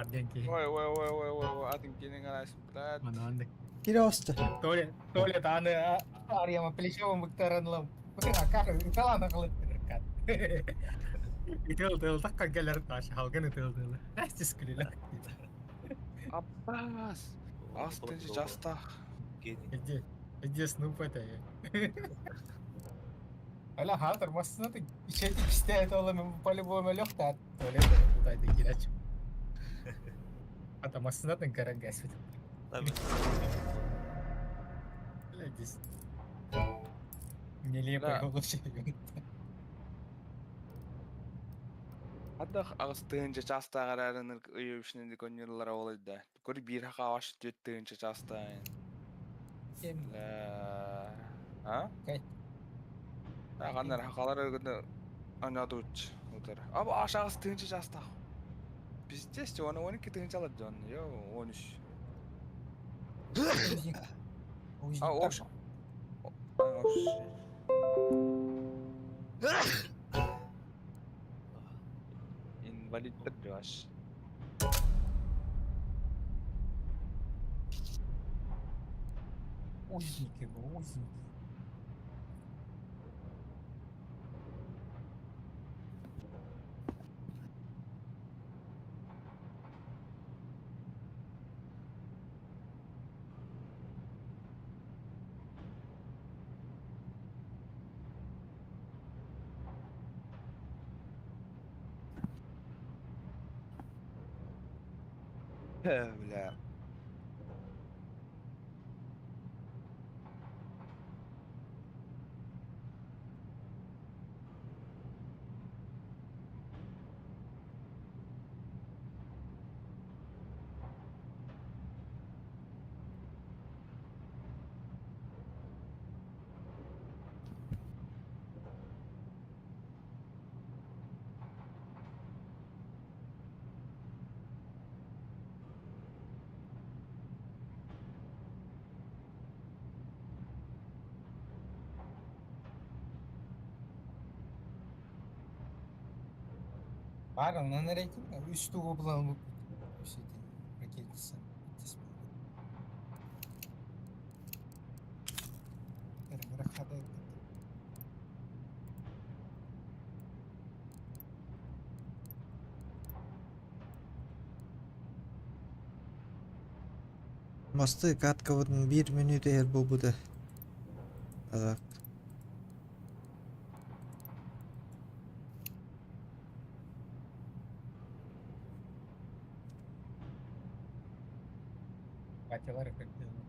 бар диэн киһи. Ой, ой, ой, ой, ой, ой, атын кинин араспытат. Манан Кире оста. Толя, Толя тааны арыйама плечом ыктаранлам. Ыталаана кылыттыркат. Ытыл тыл такка келер таш халгын ытыл тыл. Настис күлүлэ. Аббас! Астынчы жастах. Иди, иди Снуп это. Аля хатыр массына ты ичети кисте это ола по-любому лёхта. Толя туда ты кирач. Ата массына ты карангас. Здесь нелепое вообще. Хаддах аҕыс тыһыынча чаастааҕар эрэнэр ыйы үшүнэн көнньүллара олойда. Көр биир хакааш түөрт тыһыынча чаастаайын. А? Аганнар хакалар өгүнү анадуч утар. Аба аш аҕыс тыһыынча чаастаах. Пиздец, оны 12 тыһыынчалар дьон. Йо, 13. А, ош. Ош. Инвалидтер дьош. Узники, узники. Бля. Баар онон эрэ үс тугу булан ракетница. Мосты каткабытын биир мүнүүтэ иһэр буолбута. Так. Батялар как делают.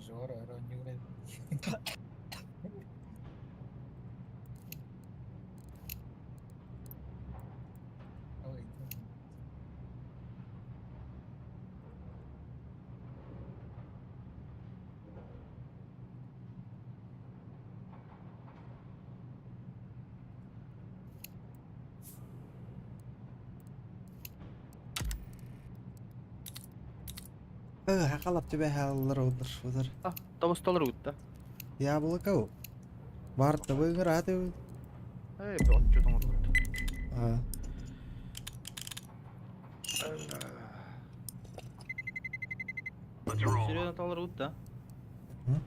Жора, Ронюра. Ой, Хакалап тебе халлар олар олар. Тобусталар уутта. Яблоко. Бар табы рады. Эй, отчет оҥорбут. А. Серьезно талар уутта.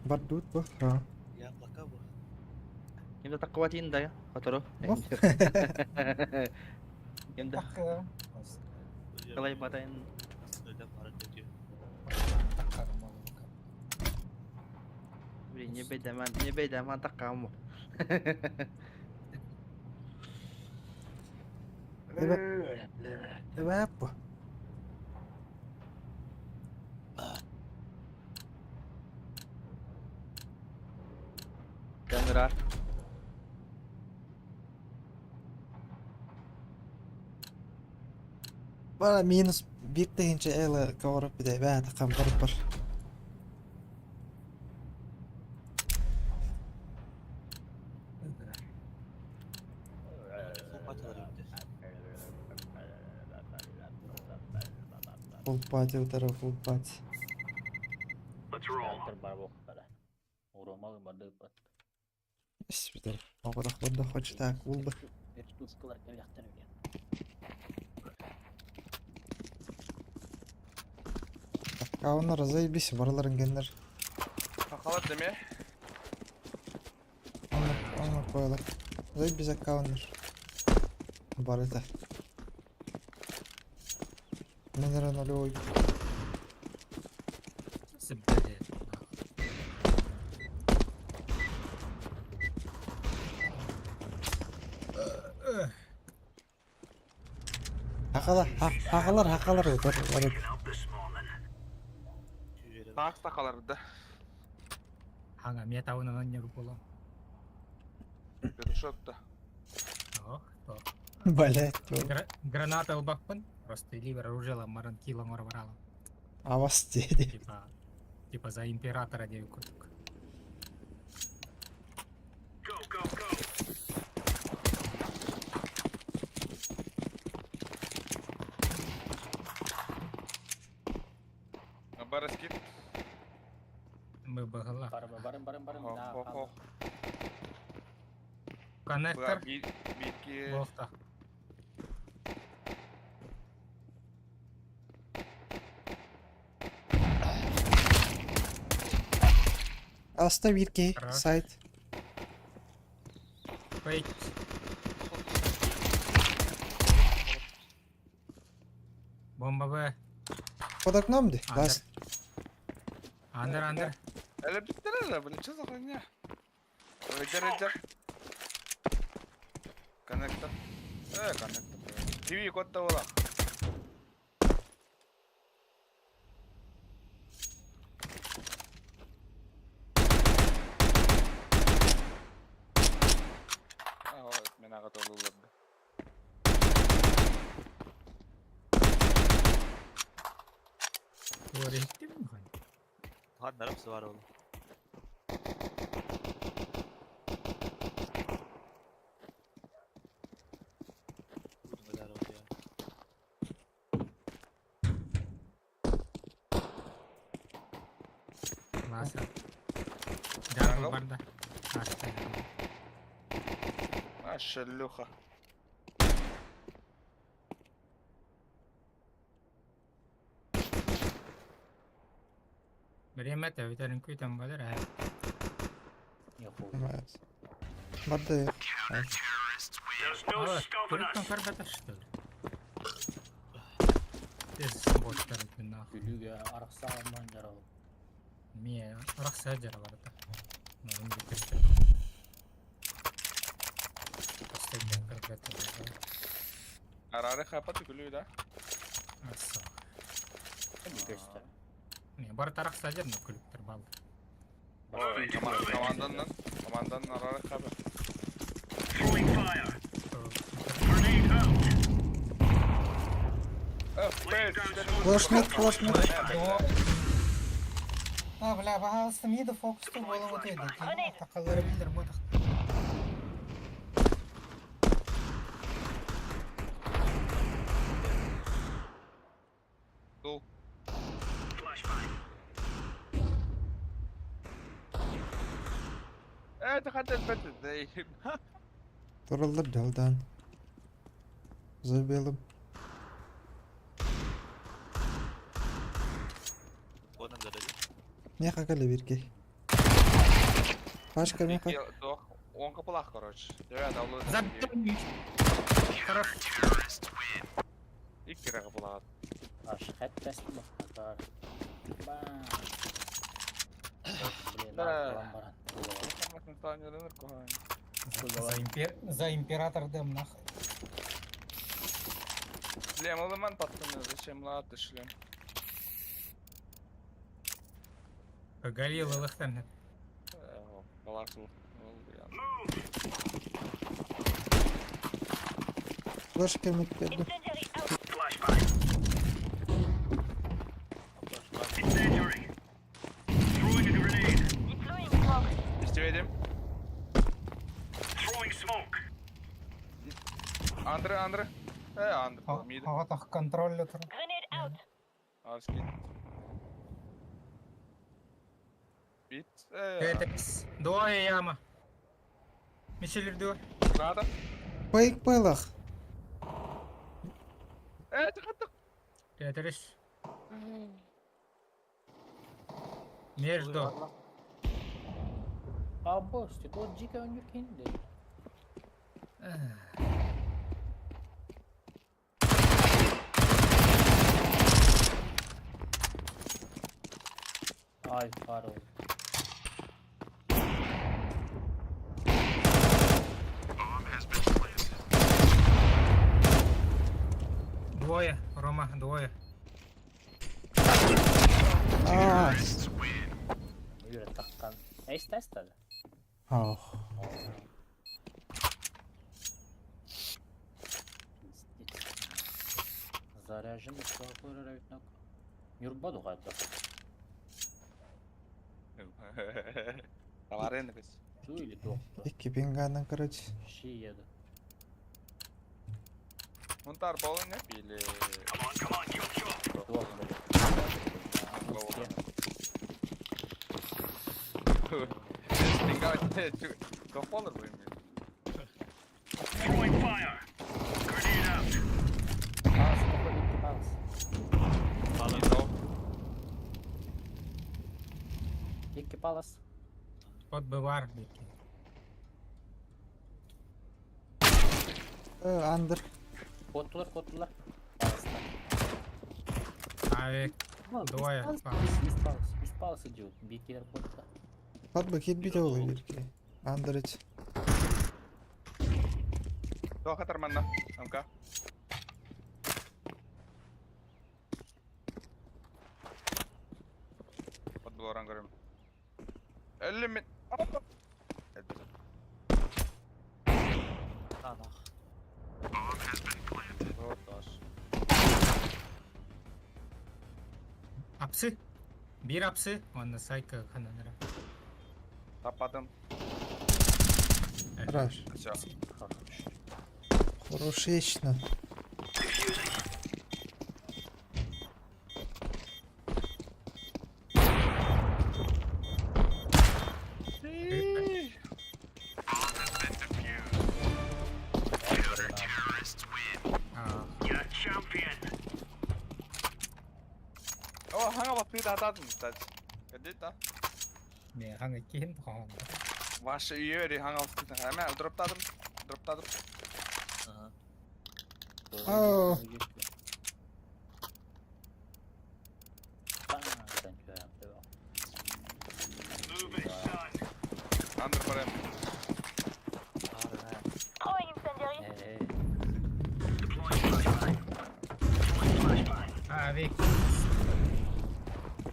Бар тут бу. А. Яблоко бу. Ким да таккыбатин да, котору. Ким да калай батайын. Блин, не бейдаман, не бейдаман таккаму. Эбэп бу. Камера. Бара минус бир тыһыынча эла ковороп бите бээ такам бар бар. Фулл пати утары фулл пати. Снайпер бар буолуохтара. Уруомал барды ыппат. Испитер. Оҕорох хочет так улба. Вертушкалар кэлиэхтэрэ диэн. Аккауннар заебись барыларын геннер. Хахалар деме. Онно онно койлар. Заебись аккауннар. Барыта. Менера нулевой. Сыбдede. Хакалар, хакалар, хакалар утар. Барыт. Таак тахалар да. Ханга метауна ньор буолан. Петушок да. Ох, то. Блять. Граната ылбаппын. Просто ливер оружие маран кило ngор баралам. Авас диэди. Типа за императора диэн курдук. Бараскит. Мы багала. Бары бары бары бары Хо да. хо хо. Коннектор. Бики. Болта. Аста бирки Хорош. сайт. Фейк. Бомба Б. Под окном ди. Андер. Ласт. Андер, андер. Әлі биттер блин, что за хуйня? Рейдер, рейдер. Коннектор. Коннектор. ТВ код була. А, вот, мен ага толуларды. Туар иттим хан. Ханнарым var oğlum. Neler oldu ya. Ласа. Джангл барда. Аста. А, шелюха. Время это күтен балар. Барды. Көрүктөн көрбөтө что ли? Тез боттар нахуй. Күлүгө арахсааман жаралып. Ме арахса жара барда. Ну, инде көстөр. Постойдан көрбөтө. Арары хапаты күлүү да. Аса. Көстөр. Не, бар тарахса жар, но күлүктөр бал. Команданан, команданан арары хапы. Флеш мид, флеш мид. А, бля, пожалуйста, мида фокус ту голову ты. Такалары билдер ботах. Дул. Ты хотел бетти, Тураллар жалдан. Забелым. Онан дәрәҗә. Не хакали бирки. Пашка меха. Он капылах, короче. Я давлю. Забей. Хорош. Икки капылах. Аш хэт тест бахтар. Бам. Блин, Да. баран. За император дэм нахуй. Шлем алыман пацаны, зачем латы шлем? Галил ылыхтан. Баласыл. Флешка мид берди. Истебедим. Андре, Андре. Андре, мид. Ага, контроль. Аскит. Бит. Тетрис. Двое яма. Мишель дуо. Надо. Байык байлах. Чыгаттык. Тетрис. Между. Аббос, тот дьиэ өнүр кинди. Ай, Карл. Двое, Рома, двое. Аа. Үөрэ таххан. Эйс тестады. Ох. Пиздец. Заряжен прокурор. Нюрба дугайда. Таварен кыз. Ту или доктор. Икки пинганан, короче. Ши еду. Мунтар болын не или Туох Пинга Тоқ болыр бу эми. Палас, походу, палас. Итоо. Икки палас. Вот бывар бики. Андер. Коттулар, коттулар. Паласта. Авик. Двое. Палас, Палас. палас, үс палас идет. Бикер котта. Бат бакет бит ол бирки. Андер ич. Тоқ атарманна. Амка. Под буларан көрөм. Әлі мен. Анах. Таш. Апсы. Бир апсы. Он на сайка хананера. Таппадым. Хорош. Все. Хорошечно. А, О, ханга батты да атадым. Кәдет да. не, ханга кин хон. Ваше үйе ханга батты. Әмә, дроптадым. Дроптадым. Ага. Ау. Андыр барам. Авик.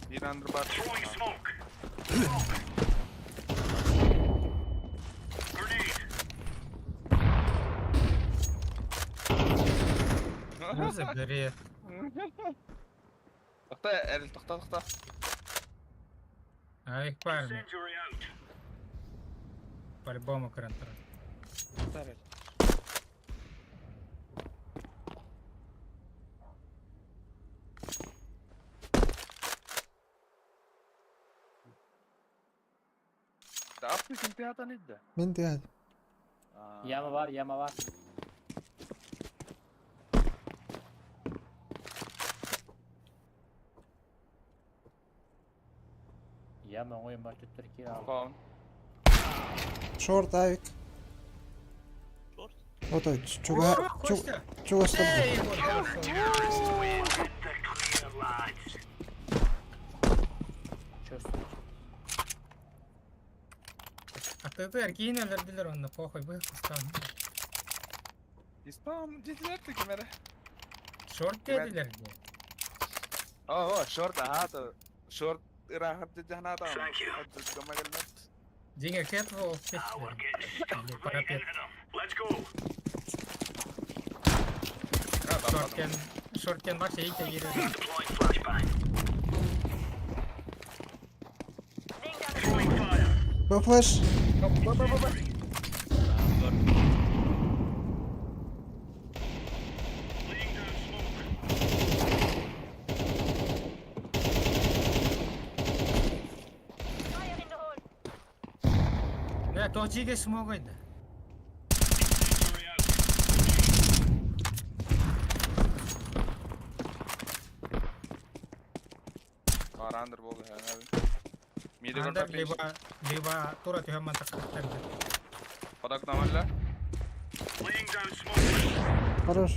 Bir андыр бар. Ну, забери. Тоқта, Әріл, тоқта, тоқта. Авик парни. По-любому карантин. Тоқта, Әріл. Апты кимте атан идді. Мен де Яма бар, яма бар. Яма оңой бар түттер кир ал. Фаун. Шорт авик. Шорт? Ото чуга Костя! чуга стоп. Эй, вот, хорошо. Чувствую. А ты ты аркейн өлөрдүлөр онно похуй бых кустан. Испам, дитлерді кемері. Шорт дедилер де. О, шорт, аха, то. Шорт ырахат дедіхана там. Диңе кет бол кет. Парапет. Шорткен, шорткен баш эйте кире. Б флеш. Бля, тоҕо дьиэгэ смогай да? Барандыр болды. Миде Андер көрбөппүн. либо либо тура түһэн мантаккаттар. Подак нормально. Хорош.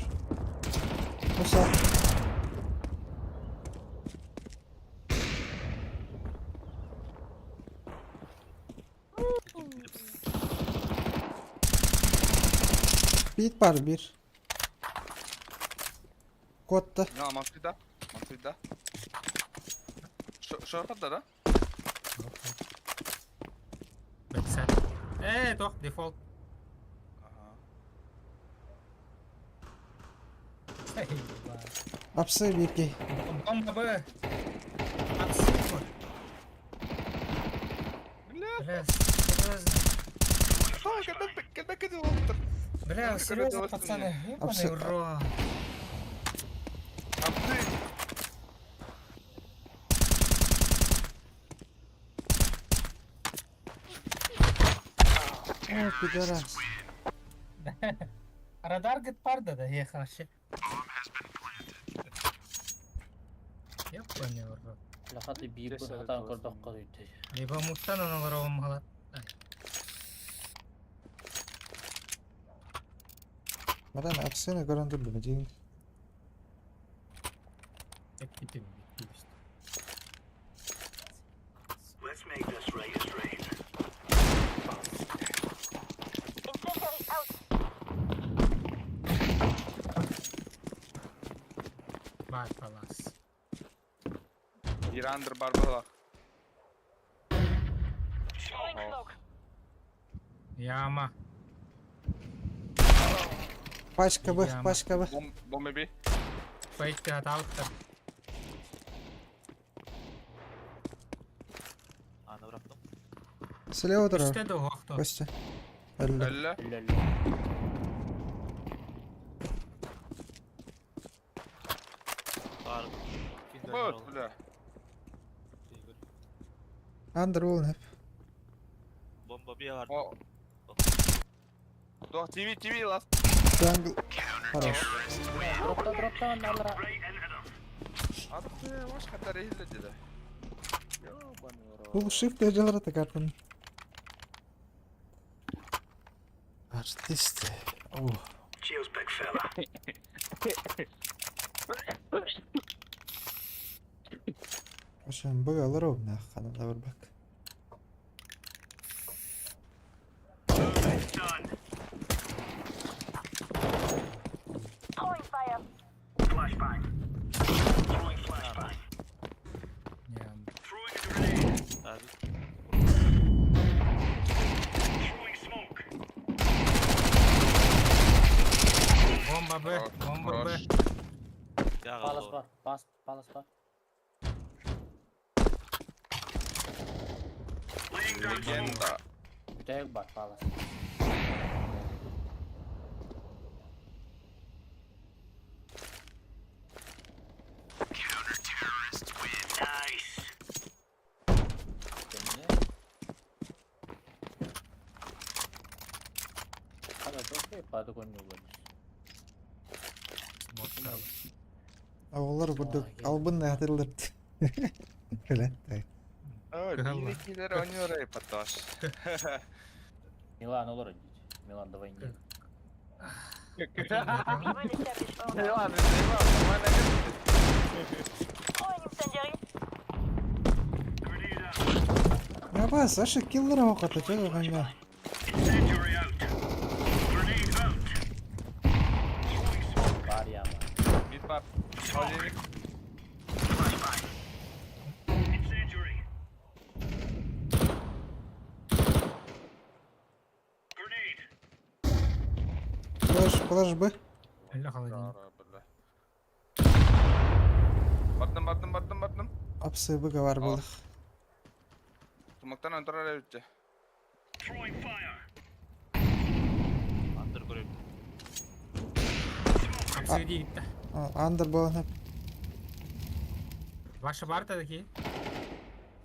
Муса. Бит бар bir. Котта. На, Матвейда. Матвейда. Шорпатта да? Бэксайд. Ээ, тох, дефолт. Ага. Апсы бирге. Бомба Б. Отсылка. Бля, Бля, серьезно. когда когда олтыр? Бля, Ну, серьезно, короче, пацаны. Ебаный Абсо- рот. Апсы. О, пидорас. Радар говорит, парда, да, я вообще. Ебаный в рот. Лахаты биир Тесс хатаан это көрдөххө үйтэй. Либо муттан аналар мала. Мадан апсыны көрөн турдум дигин. Теп Бар палас. Ирандыр бар была. Яма. Пачка Б, Яма. пачка Б. Бом бомба би. Фейк аталыптар. Аны bıraktım. Слева турар. Үстэ да оһохто. Костя. Өллө. Әллә. Үлэлэ. Var. Вот, бля. Андер болун хеп. Bomba bir var. О. До, ТВ, ТВ, ласт. Джангл. Хорош. Дропта дропта аллара. Атты, ваш хатар ихле деди. Ёбаный рот. Бул shift жалар картын. Артист. О. Ошон быга ровно ханада бар бак. Яма. Abi. Бомба Б, бомба Б. Хорош. Ya Палас kaldı. бар. Бас палас бар. Легенда. Бүтэйик бар палас. Хара дохе пады коннюлар. Оҕолор курдук албын атылыр. Келетте. О, Кыһалла. билекилер ойнор поташ. Милан олор дейт. Милан до войны. Ладно, нормально. Я бас, аша киллер оката чего гана. Бар яма. Мид бар. Холодильник. Флеш, флеш Б. Әллә холодильник. Кара, бля. Бардым, бардым, бардым, бардым. Апсы Б бар булых. Тумактан антырар өтте. Under görüyorum. Апсы дигитте. Андер болун хеп. Ваша барта таки?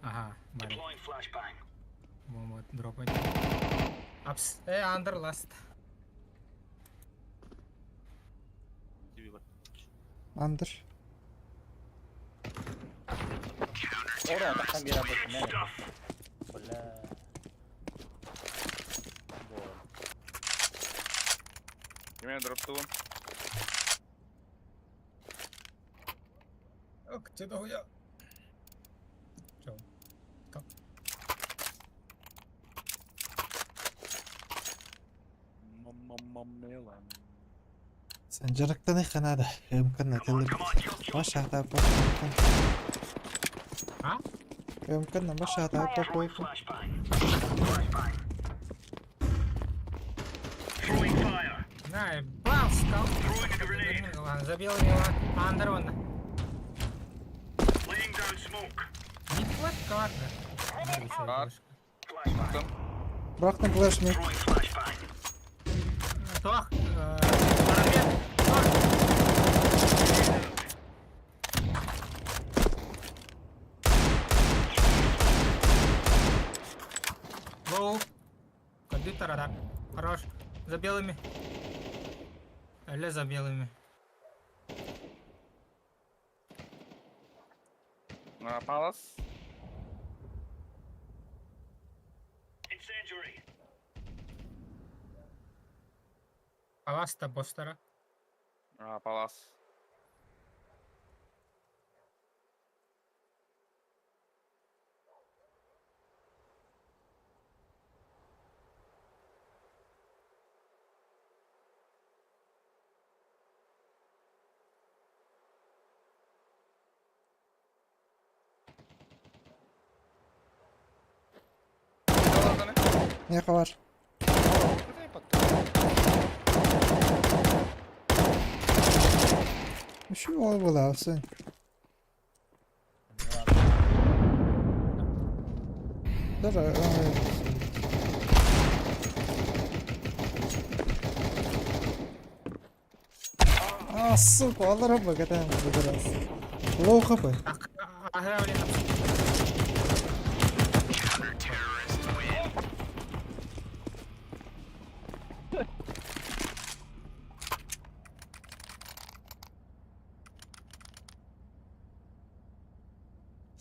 Ага, бар. Бомба дропать. Апс. Андер ласт. Андер. Ora тахсан биэрэ буолсун Бля. Бо. Кимиэ дроптугун? Ок, тебе дохуя. Чё? Как? Sen дьарыктаныахха наада. Ыамкан атыллыбыт. Баш аата баш А? Ыамкан баш аата попойку. На, бал, скал. Ладно, забил его. Андер он. Не платка, ладно. Бар. Бырахтым флеш мид. Тох, парамет. Тох. Лоу. Компьютер, да. Хорош. За белыми. Или за белыми. Палас. Паласта бостера. Палас. Миэхэ бар. Үчүгэй уол буолаҕын. Дара А, сука, олорор бакатаан быдырас. Лоу хп. Так, ага, блин.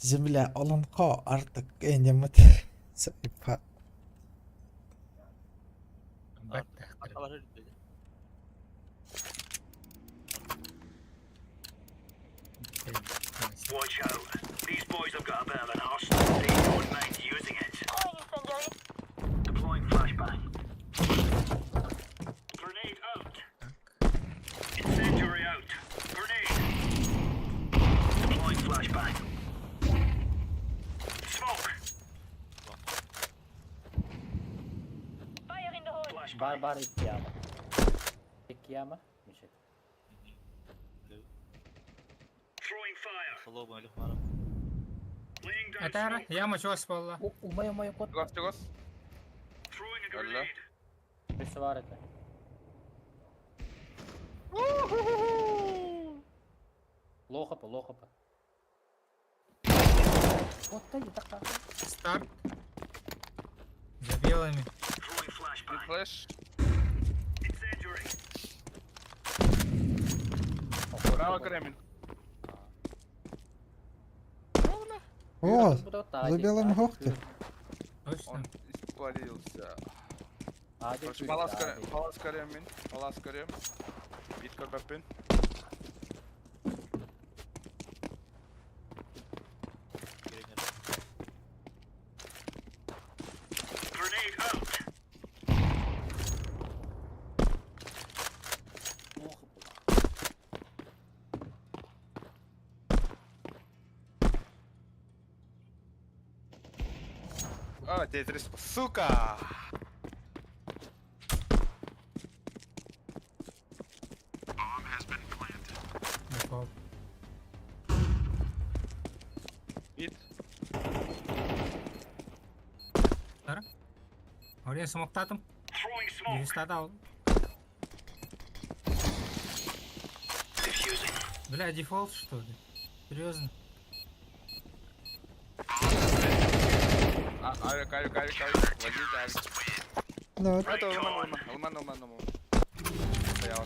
Земля олонхо артык энемет. Сайпа. Аркалар dedi. Watch out. These boys have got a bit of an arsenal. They don't mind using it. Deploying flashbang. Grenade out. Incendiary out. Grenade. Deploying flashbang. Smoke. Flashbang. Бар бар икки яма. Икки яма. Мишет. Throwing fire. Соло bu var. Laying down Это smoke. яма чего спала? Умай умай кот. Чугас, чугас. Throwing a Алло. grenade. Өссө бар этэ. Лоу хп, лоу хп. Вот ты так. Старт. За белыми. Throwing flashbang. Флеш. Incendiary. Браво, Кремень. О, за белым хохты. Точно. Он испарился. Короче, палас көрем, палас көрем мин. Палас көрем. Бит көрбөппүн. Grenade out. Лоу хп. А, Тетрис, сука! Дефолт. Бит. Тара. Орен смоктатым. Throwing smoke. Дефистата. Defusing. Бля, дефолт что ли? Серьезно? А, Авик, авик, авик, авик. Возьмите авик. Давай. Это ылман, ылман, ылман, ылман, ылман. Стоял.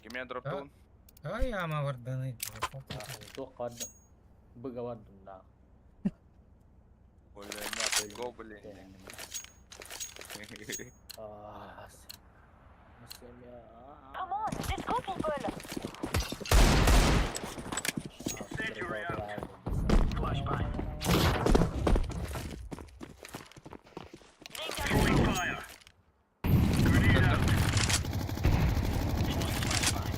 Кимия дроптун. Ай, ама варданы. Туох бардым. Быга бардым да. Бля, гоблин. Come on, let's go, people. Flashbang. Throwing fire. Grenade out. Flashbang.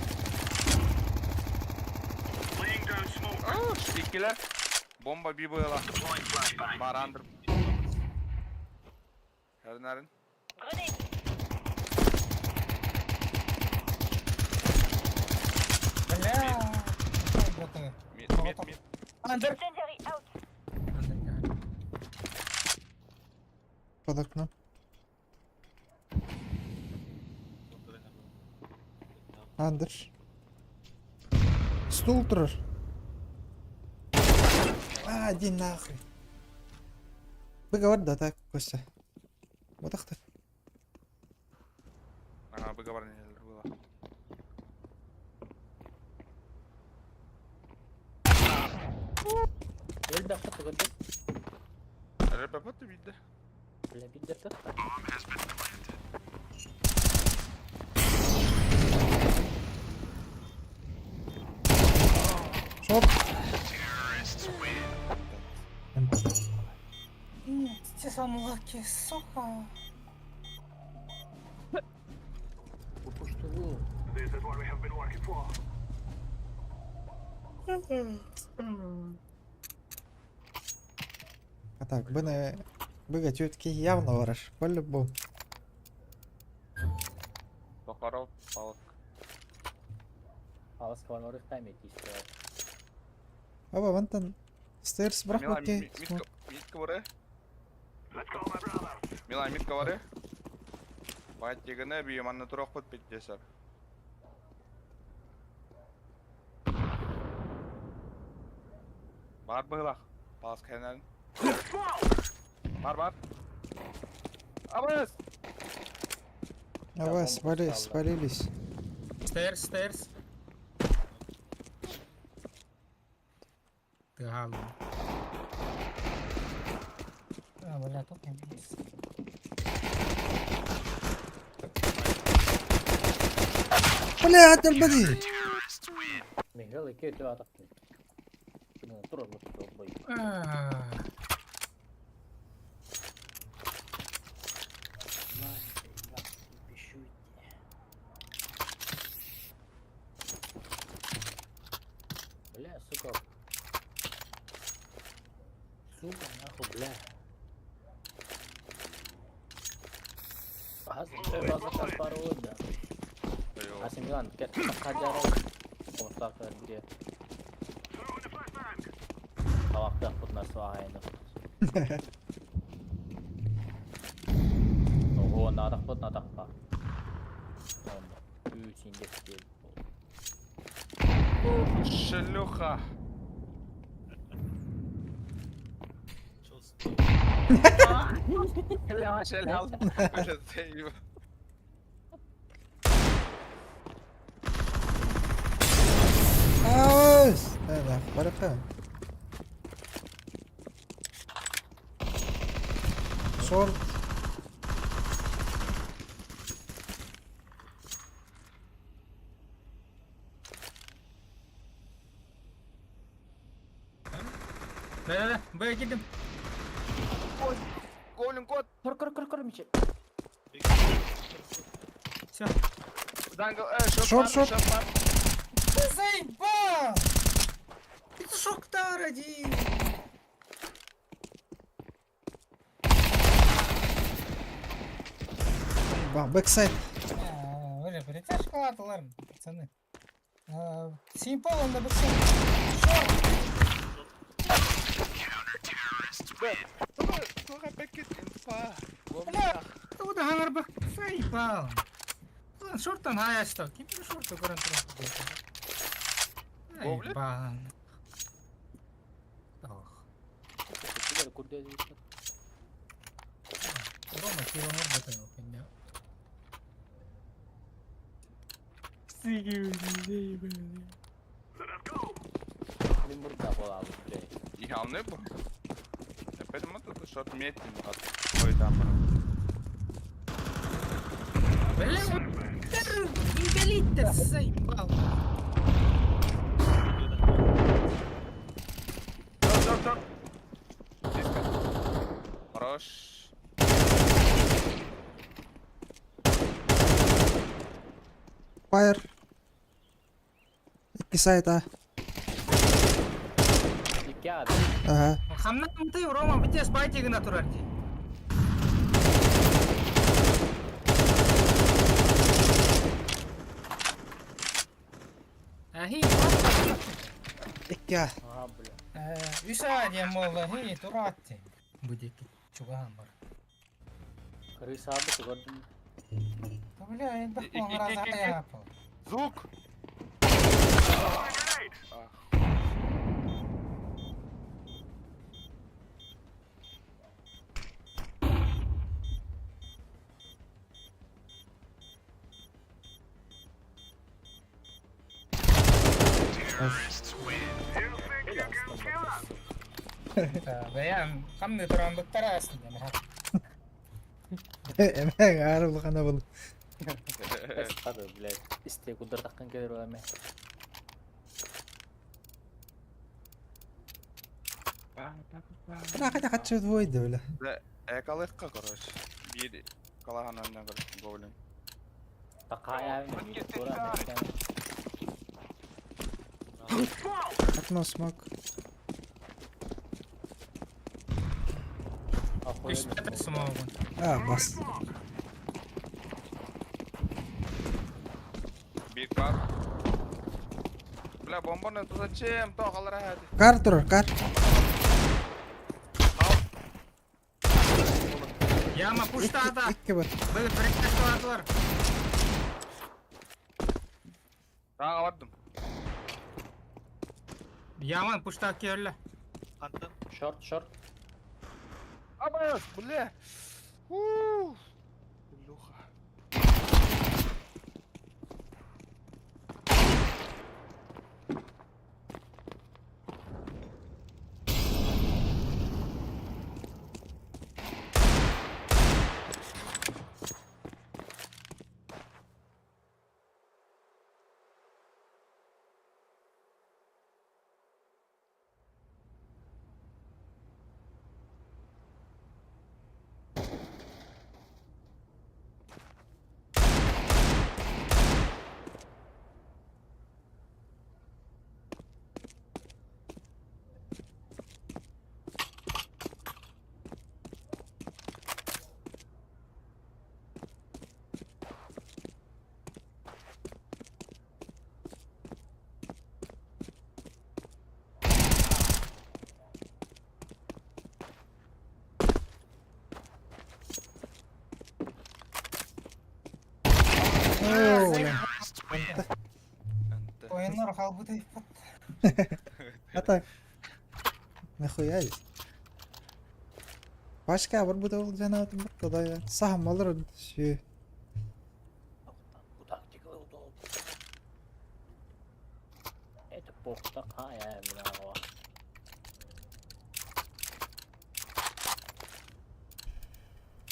Laying down smoke. Иккилэр. Бомба би была. Deploying flashbang. Барандыр. Эрнарын. Grenade. Бля. Мид, мид, мид. Андер. Incendiary out. Под окном. Андер. Стул турар. А, иди нахуй. Вы говорите, да так, Костя. Вот так-то. Ага, выговор не было. Элбэххэ тугурдун. РПП ты видно. Бля, биддер Шоп. Те сам лаки, сука. Упуштугу. This is what we have been working for. А так, бы Быга тетки явно вараш, по-любому. Тохаров, палок. Алас кабан орых тайм етисте. Аба, вон там стерс Мила, брахмаки. митка, митка вары. Let's go, my brother. Мила, митка вары. Бать дегене би манна турох пит десер. Бар быһылах. Палас кэнэн. Бар бар. Абыс! Ава, свали, свалились. Stairs, stairs. Ты галу. А, бля, тут не есть. Бля, долбани! Михаил икки өтө атак. Тур бой. А, Бля, сука. Сука, нахуй, бля. Хас, пару да. Асимилан, кет хажара. Ортак где. Тавакта путна суайны. Ого, надах путна тақпа. Үч индекс Шлюха. Шлюха. Аас! Да, да, барака. Шорт. Да-да-да, Б кидем. Голин кот. Кор кор кор кор мичи. Все. Дангл, шоп, Шорт, шорт. шоп, Ты заебал! Это шоктар один. Ба, бэксайд. А, Уже перетяжка ладно, пацаны. Симпл, он на бэксайд. Шорт! Туга бекет инфа. Бля, откуда гавар бэк заебал? Шорт там хая что? Ким шорт көрөн турар. Гоблин? Заебал. Ох. Билэр курдук Рома киирэн орбутун ол кэннэ. Мин мурда буолаабыт блядь. Явный был. Поэтому это что-то метим от ой там. Бля, инвалид-то заебал. Стоп, стоп, стоп. Диско. Хорош. Fire. Икки сайт а. Икки аада. Ага. Хамнан ты, Рома, бите спайте гына турар ди. Ахи, Икки а. Ага, бля. үс аа диэн буолла, хи, тураатти. Бу диэки чугаһаан бар. Крыса аабыт көрдүм. Да бля, элбэх буолан арааза Звук! Ах, Бэйэм хамны туран буттара астын. Эмэ аар улахана был. Хады, блядь. Исте кудырдаккан келер эме. Бля, хотя хочу двое, да, бля. Да, экалыкка, короче. Биир калахан оннан, короче, гоблин. Такая мен тура. Окно смог. Үс смогу. А, бас. Биир бар. Бля, бомбаны это зачем? То, қалара хәді. Кар турар, кар. Яма пуштада. Икки бар. Быгыт биректешталатылар. Тағы бардым. Яман пушта келді. Хантан. Шорт, шорт. Абас, бля. Ух. Люха. О, бля. Ойыннар қалбытай. А так. Нахуя здесь? Башка бар бу да жана бар куда сахам алыр сүй. Бу тактика удобно. Это похта кая мына.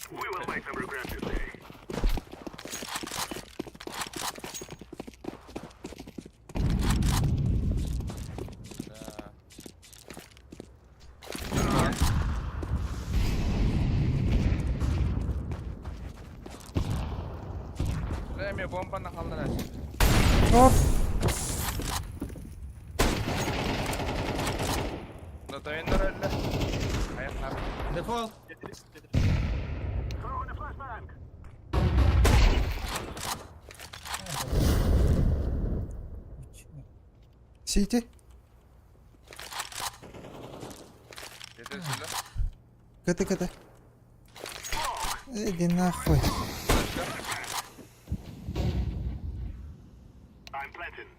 We will make them regret this day. Да. Бля, мен бомбаны қалдырады. Оп. Да, тойындар өлді. Аяқтар. Дефолт. Tetris, Tetris. Throwing a flashbang. Сити. Жетер сүлі. КТ КТ. Иди нахуй. I'm planting.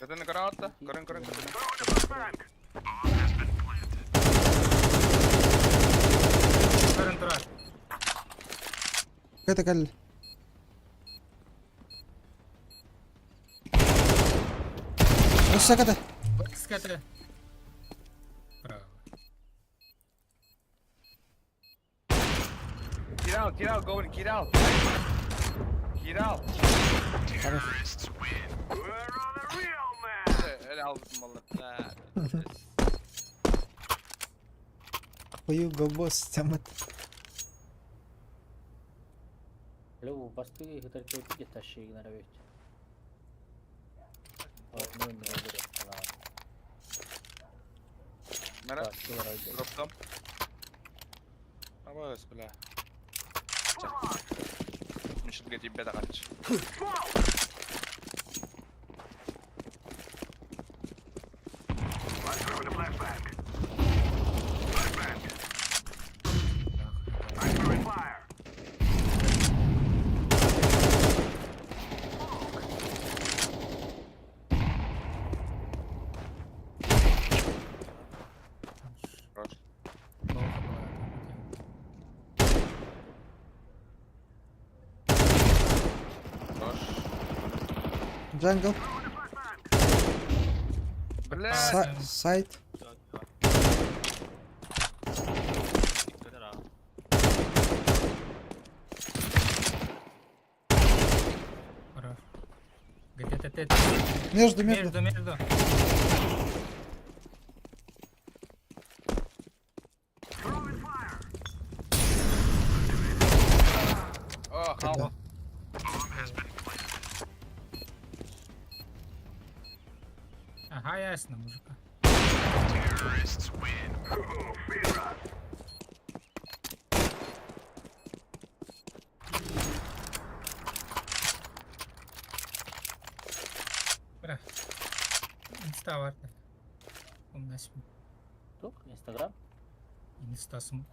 КТ-ны көрөҕүт да? Көрүҥ, көрүҥ КТ-ны. Көрөн турар. КТ кэллэ. Өссө КТ. Бакс КТ. Браво. Кирал, Кирал, говори, Кирал. Кирал. Хорош. Эле албытым болла. Хуюга босс тямат. Леву басты хытар кете тащи игноровать. Ну, не говорю. Мера, дроптом. Абас, бля. Мишетге тип беда кач. Хорош. Плохо было. Хорош. Jungle. Бля. Сайт. Dikkat et Хорош. Где-то ты. Между, между. Между, между. О, хал. Ага, ясно, мужика. Бра. Инста бар. У нас Тук, Инстаграм? инста смог.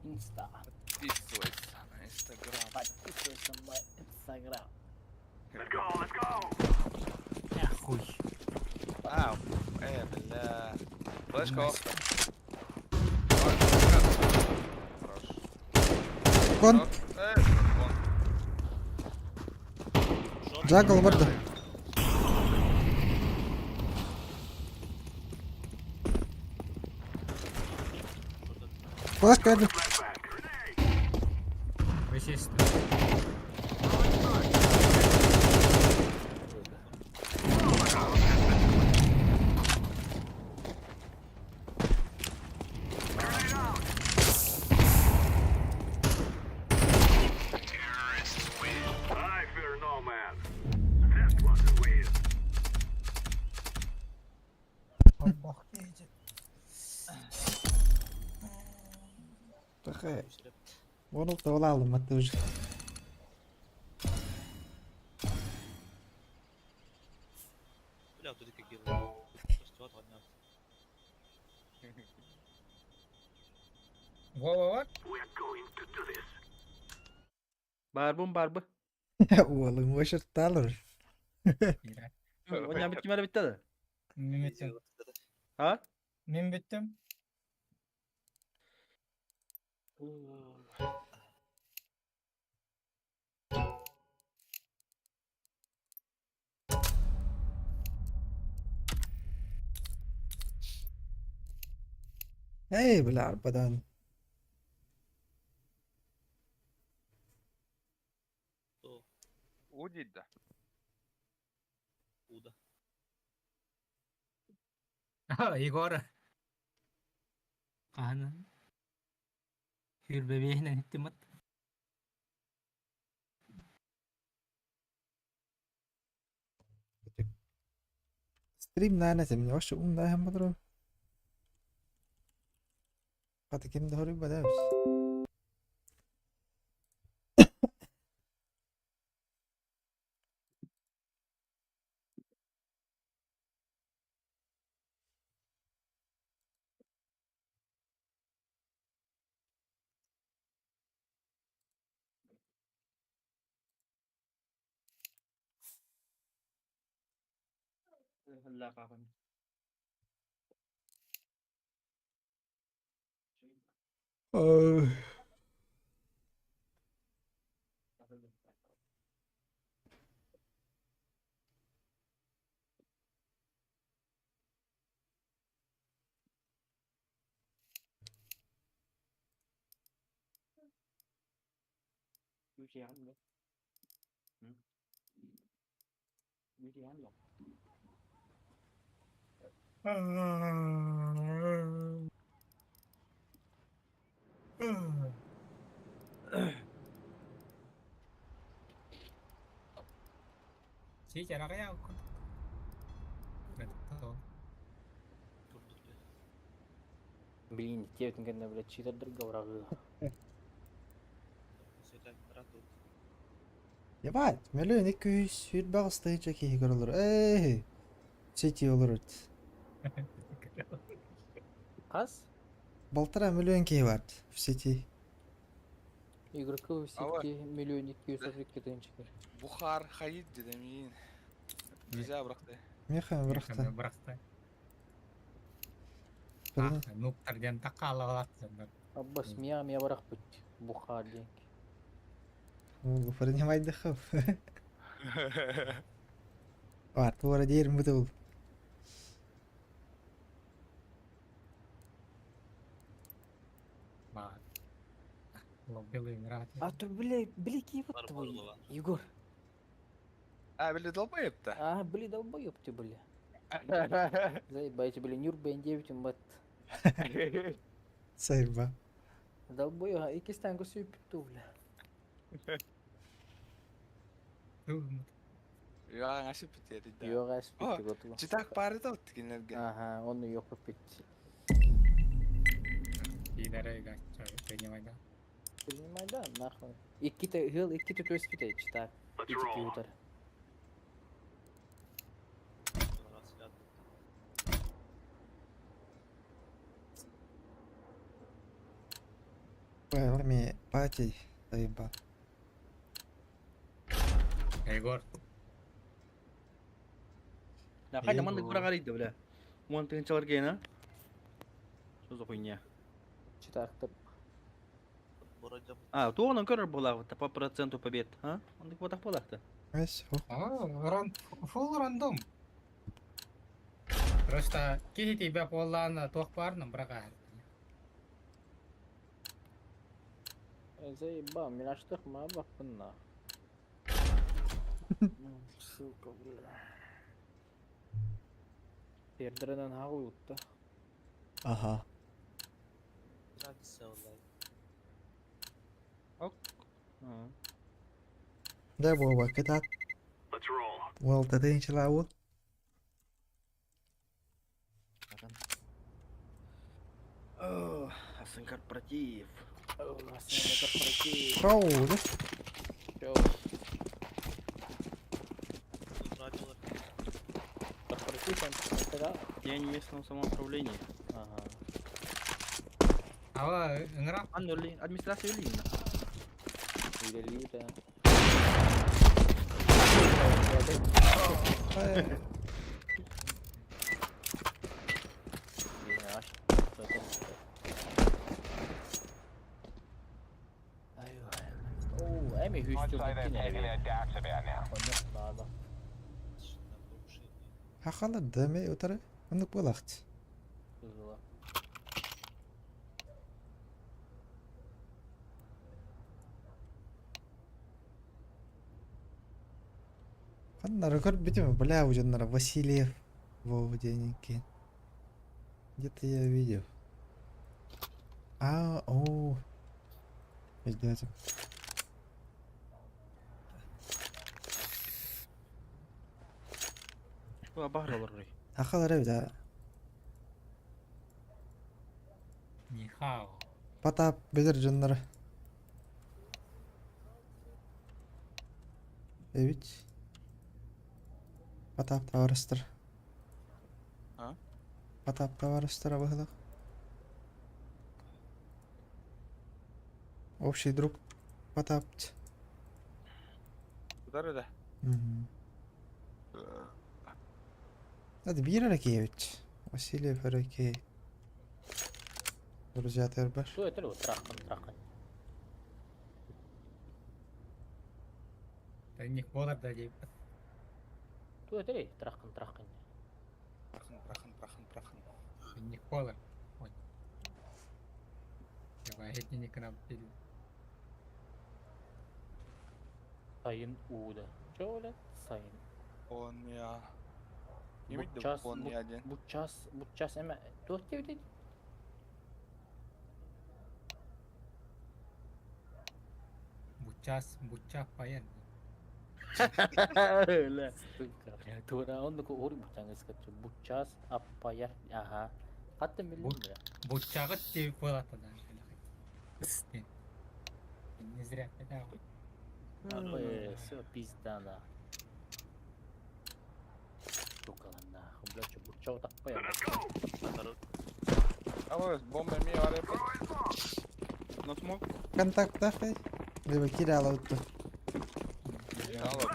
Инста. Подписывайся на Инстаграм. Подписывайся на мой Инстаграм. Охуй. А, бля. Флешка оф. Хорош. Кон. Кон. Jungle барда. Флешка эбит. Естественно. Такая. Вон тавлалым а ты уже. Бля, тут какие Что Во-во-во. Барбым барбы. Oğlum başarttılar. Oynayan bittim öyle bitti de. Мен биттим. Ha? Мен биттим. Ey бля, арбадан. Удить, да. Уда. А, Егора. Ана. Хүрбебейінен иттимат. Стрим наана семин вообще ум да hem badro. Каты ким да хорик бадабс. Sih jaraknya aku. Nggak tahu. Турдук дии. Блин, диэбитин кэннэ, блядь, читердэргэ быраҕыы. Ебать, миллион 228 тыһыынча киһи көрөлөр. Эй, сети олорут. Хас? 1,5 миллион киһи бар в сети. Игроки в Ава. сети миллион 232 тыһыынча киһи. Бухар хайыт дедем иин. Нельзя бырахты. Меха бырахта. Бырахта. Блин. Нуктар диэн таккаалалаат дьоннор. Аббас миа миа бырахпыт. Бухар диэн. Ол принимайдыхов. Бар, туора диэрим бу Баар. Лоббилы играть. А то, бля, бля, вот Бар твой, буолла. Егор. А, били долбоеб-то. А, бля, долбоёб ты, бля. Заебайте, бля, Нюрбен 9 мат. Сайба. Долбоёб, а иккистан көсүйүп бля. Я ашып битери да. Йоға әспетті готу. Читак пары да кинилерге. Ага, оны yok бит. Киилere принимай да. Принимай да, нахуй. Икките хыл икките төспүтэ читак. Let's Ити roll. утар. Ой, пати, сайба. Егор. Да, хайда маннык Егор. быраҕар бля. Уон тыһыынчалар гена. Что за хуйня? Читактып. А, туоҕунан көрөр буолаахпыт по проценту побед, а? Оннук буотах буолаахта. Эс, О, ран, фулл рандом. Просто киһи тебя буоллаан туох баарынан быраҕаар. Заеба, мираштых ма баппын на. Сука, бля. Тердеринен хагы утта. Ага. А. Да, Вова, кытаат. Let's roll. Уол тыһыынчалаа уол. О, Асан корпоратив. Корпоратив. Шоу, да? Чё? Корпоратив он когда? День местного самоуправления. Ага. Ала, ыҥыра. Анна Ли, администрация Лина. Или да. Эй, Оо, эми хүүстүүр кине. Онно Хахалар дәме утары. Оннук буолаахт. Кызыла. Ханнары көрбүтүм, бля, удьоннора Васильев Вова диэникин. Где-то я видел. А, о. Пиздец. Баһар олорор. Хахалар эбит, а. Нихао. Потап билэр дьоннора. Эбит. Потап табаарыстар. А? Потап табаарыстар быһыылаах. Общий друг Потап. Утары да. Мгм. Hadi bir yere киевич. Василий Фаракей. Друзья Тербер. Что это вот трахан, трахан. Тэнник буолар да диэбит. Что это ли? Трахан, трахан. Прахан, прахан, прахан, прахан. Тэнник буолар. Ой. Давай, этини кынап бил. Сайын Уда. Че, бля? Сайын. Он я. Не видел, Бутчас, он не один. бутчас, бутчас эме. Туох диэбитий? Буччас, бучча паян. Бля. Сука, бля, тура оннук уһур буччаҥ Бутчас аппаяр. Аха. Хатта миллион, бля. Буччаҕыт диэбит буолаата да. Пыс диэн. Не зря это. Все, пизда, нахуй. Сука, нахуй, бля, что, бутча таппаяр. А бомба ми var No smoke. Контакт тахай. Либо кидала вот тут. Алло.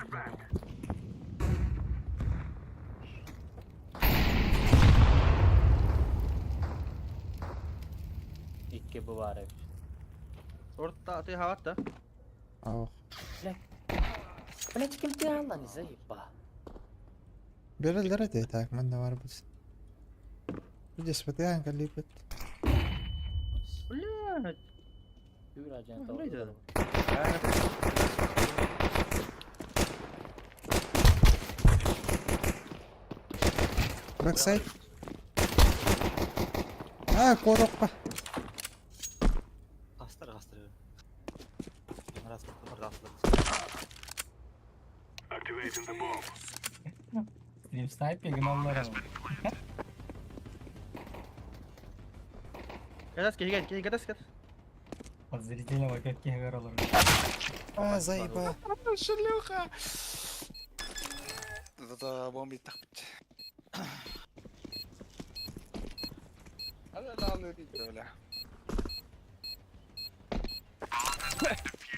Икки бывает. Орта ты хават да? Ох. Блять, кем ты алла не заеба. Берелер это так, манна var bu. Здесь вот я липет. Блядь. Юра, Блядь, Backside. А, коропка. Кастыр, кастыр. Раз, раз, Activating the bomb. Стрим снайпинг аллар. Катас, киһи киһи катас катас. Подозрительно каких горолар. А, заеба. Шлюха. Это бомба так. Бля.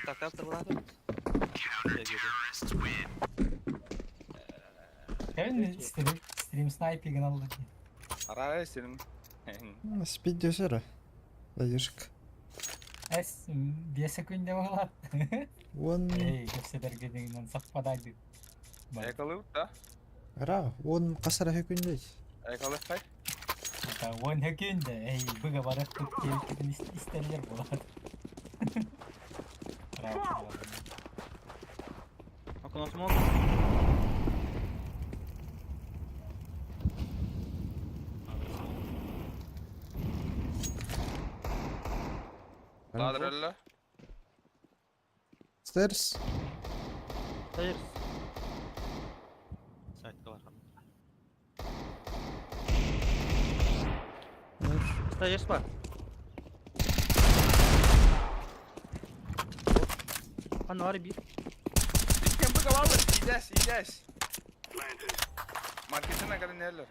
Так, кастыр болады. Кевин стрим стрим снайпинг аллар. Арай сенин. Спид десера. Дадишка. Эс 5 секунд болат. Он... Эй, кепседергенинен сакпадайды. Экалы да? Ра, он касара хөкүндей. Экалы хай. Он хөкүндө, эй, быга барып тут келип истерлер болот. Ра. Окно smoke. Ладрелла. Стерс. Stairs. Сайтка бар. Stairs бар. Аны бар bir. Иккен быга бар. Идес, идес. Маркетine kadar neler?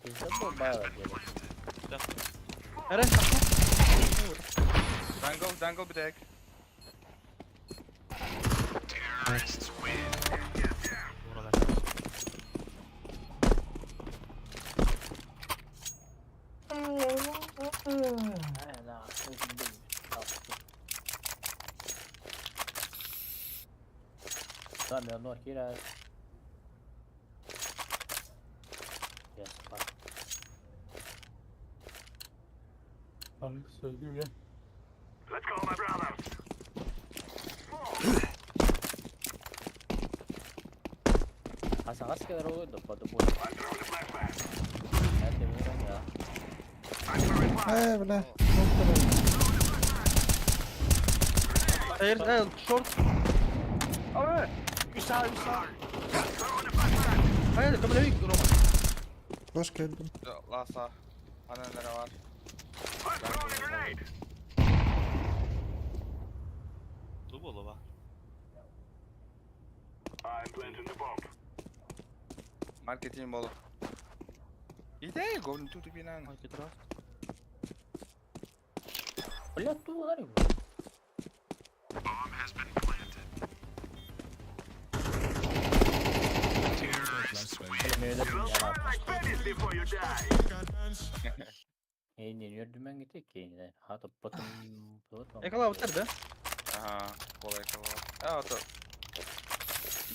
Пизда был баягы дело. Eren Jungle, jungle bir tek. Oralar. Э, да, очень дым. Да, мен кира. Yes, fuck. Let's go, my brothers. Аса келер ой, да подумай. I'm throwing a flashbang. Это мира, I'm throwing fire. Эй, бля. Stairs, short. Abi. Üsha, üsha. Throwing a flashbang. Hayır, көмөлөй Рома. Hoş geldin. Lasa. Anneler var. I'm throwing a grenade. Ту боло I'm planting the bomb. Marketin bolu. İde, govnu tutu binan. Market раз. Бля, ту ударил. Бля, мен өлдүм, я Like Benny. Эйнин үөрдүмэҥ ити кинилэр хатыппытым Экалаабыттар да? Ага, кола экала. А, ото.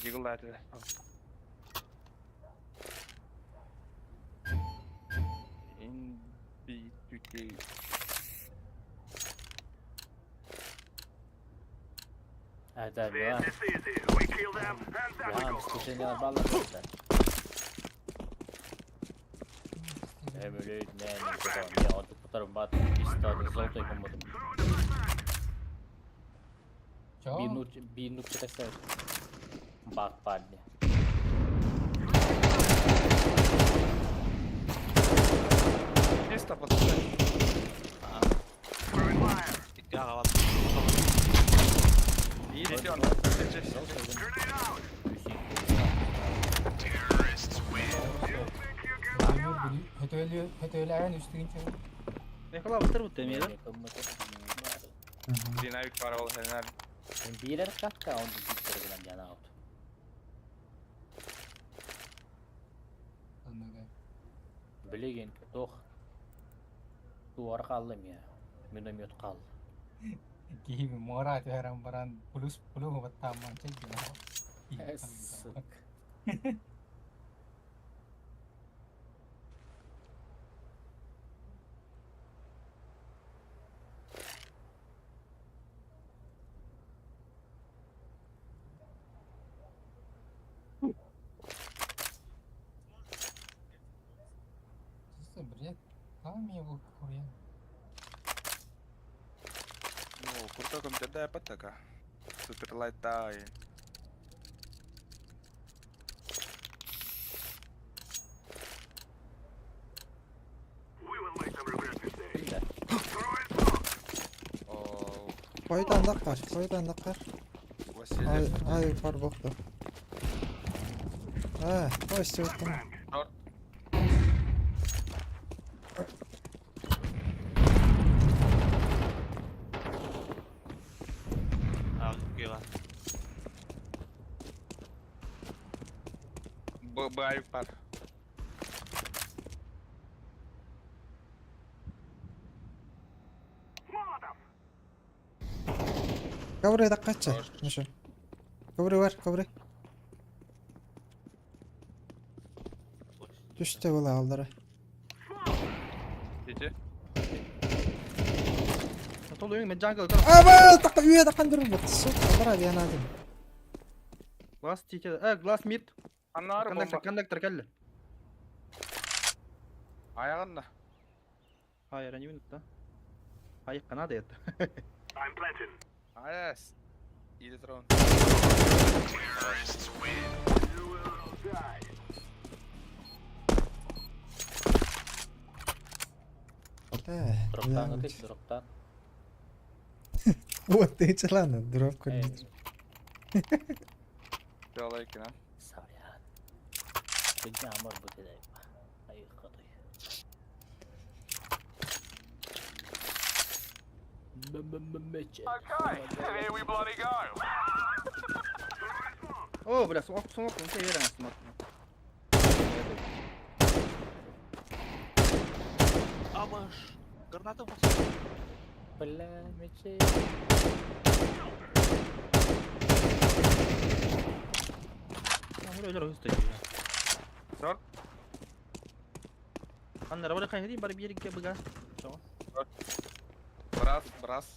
Дигл этилер. In B2K. Да, да. Да, Чё? Бак парни. Место подсказать. Икки аҕалан. Идите он. Хөтөлөөн үстүгүнче. Экалаабыттар бутта эмиэ да? Динамик пара бол хенер. Биирэр какка он биттер гынан жана аут. Анныга. Билеген тох. Туар қалды я. Миномет қалды. Киһи мора түһэрэн баран плюс плюс баттаамман чэй Сука. Что за бред? Там его хуя. Ну, куртоком тебя патака. Супер лайтай. О, Қойдан да қар, қойдан да қар. Ай, Василий. ай, бар боқты. А, Костя өттім. Шорт. Аа, икки бар. Б, Б, авик пар. Ковры да қачы. Миша. Ковры бар, ковры. Түсті бола алдыра. Иди. Толуйун мен jungle Аба, тақа үйе таққан дұрым бұқты. Сука, алдыра дианадым. Glass тите. Э, glass mid. Аннары Коннектор, бомба. коннектор келди. Аяғында. Hayır, они минут, да? Айыққа надо это. Аяс. Иди трон. Дроптан өтек, дроптан. Вот ты челана, дроп көрді. Жолай екен, а. Сорян. Күнде амар бұтеді. Ай, қадай. О, бля, смок, смок, он тебе верен, смок. Амаш. Граната бас. Бля, мече. Өлөр өстө. Шорт. Аннара бара кайда бар бир икки быга. Чоң. Брас, брас.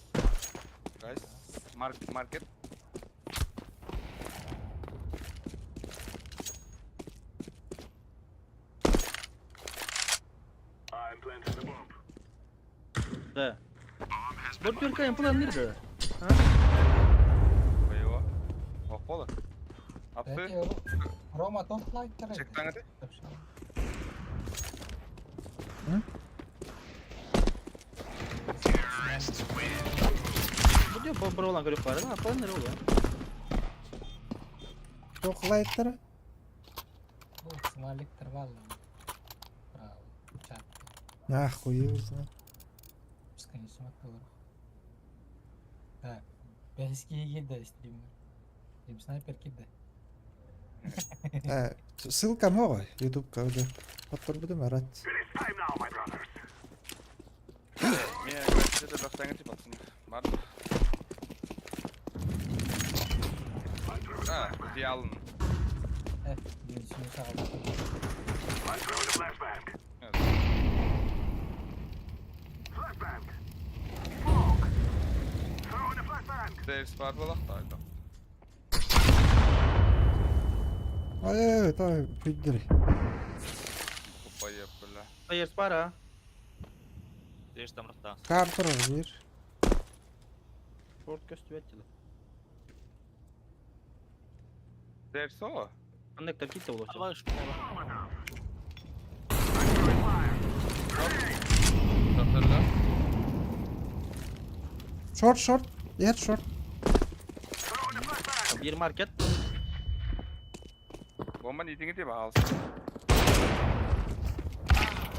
Гайс. Марк, маркет. Да. Бор бир кайын план нерде? Боево. Ох, пола. Апсы. Рома тоқ лайттар. Чектан ете? Бу дип бор olan көрүп бар, а план нерде ол? Тоқ лайттары. Смайликтер бар. Браво. Чат. Нахуй его знает. Бесконечно оттуда. Так. Бәске киді стример. Дим снайпер киді. Ссылка моға, ютубка уже. Хотторбутум ыраат. Мен это бахтаңы тип атсын. Бар. А, идеалын. Биирсини саҕалаатым. Stairs бар болақ Ай, тай, пиддери. Купайып, бля. Stairs бар а. Stairs тамрахтан. Картер бир. Short көстүбэт дьылы. Stairs о? Коннектор китте болуочу. Абаш. Докторлар. Short, short. Yer short. Бир маркет. Бомба не деп алсын.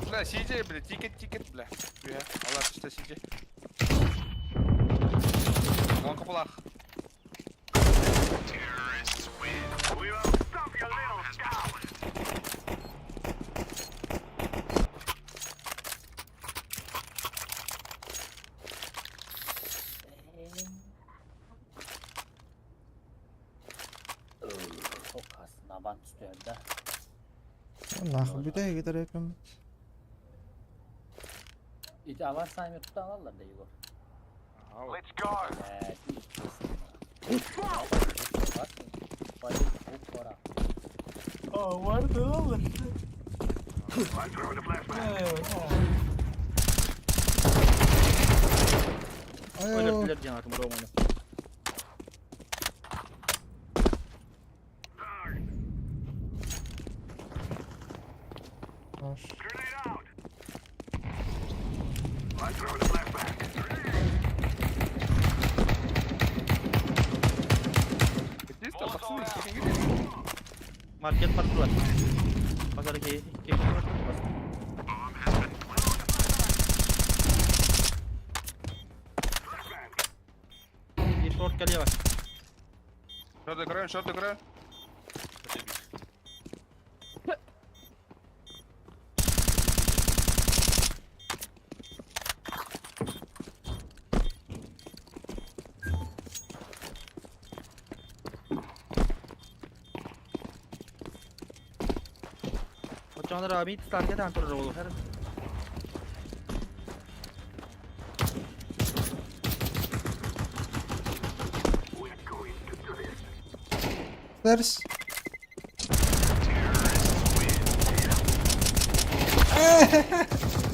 Бля, CJ, бля, тикет, тикет, бля. Бля, алар түсті CJ. Он капылақ. Çok az naban tutuyor da. Нахуй бүтэ гитар эпем. İti avans saymıyor tutan alırlar da Igor. Let's Evet, Aa vardı oğlum. Ай, Өлөрдүлэр диэн атым Романы. Аш. Здесь там, пацаны, сколько Маркет бардылар. Базар ки ки Бир шорт кэлиэ бар. Шорт играем, шорт играем. Очонор ами таргет антор ролу. Stairs.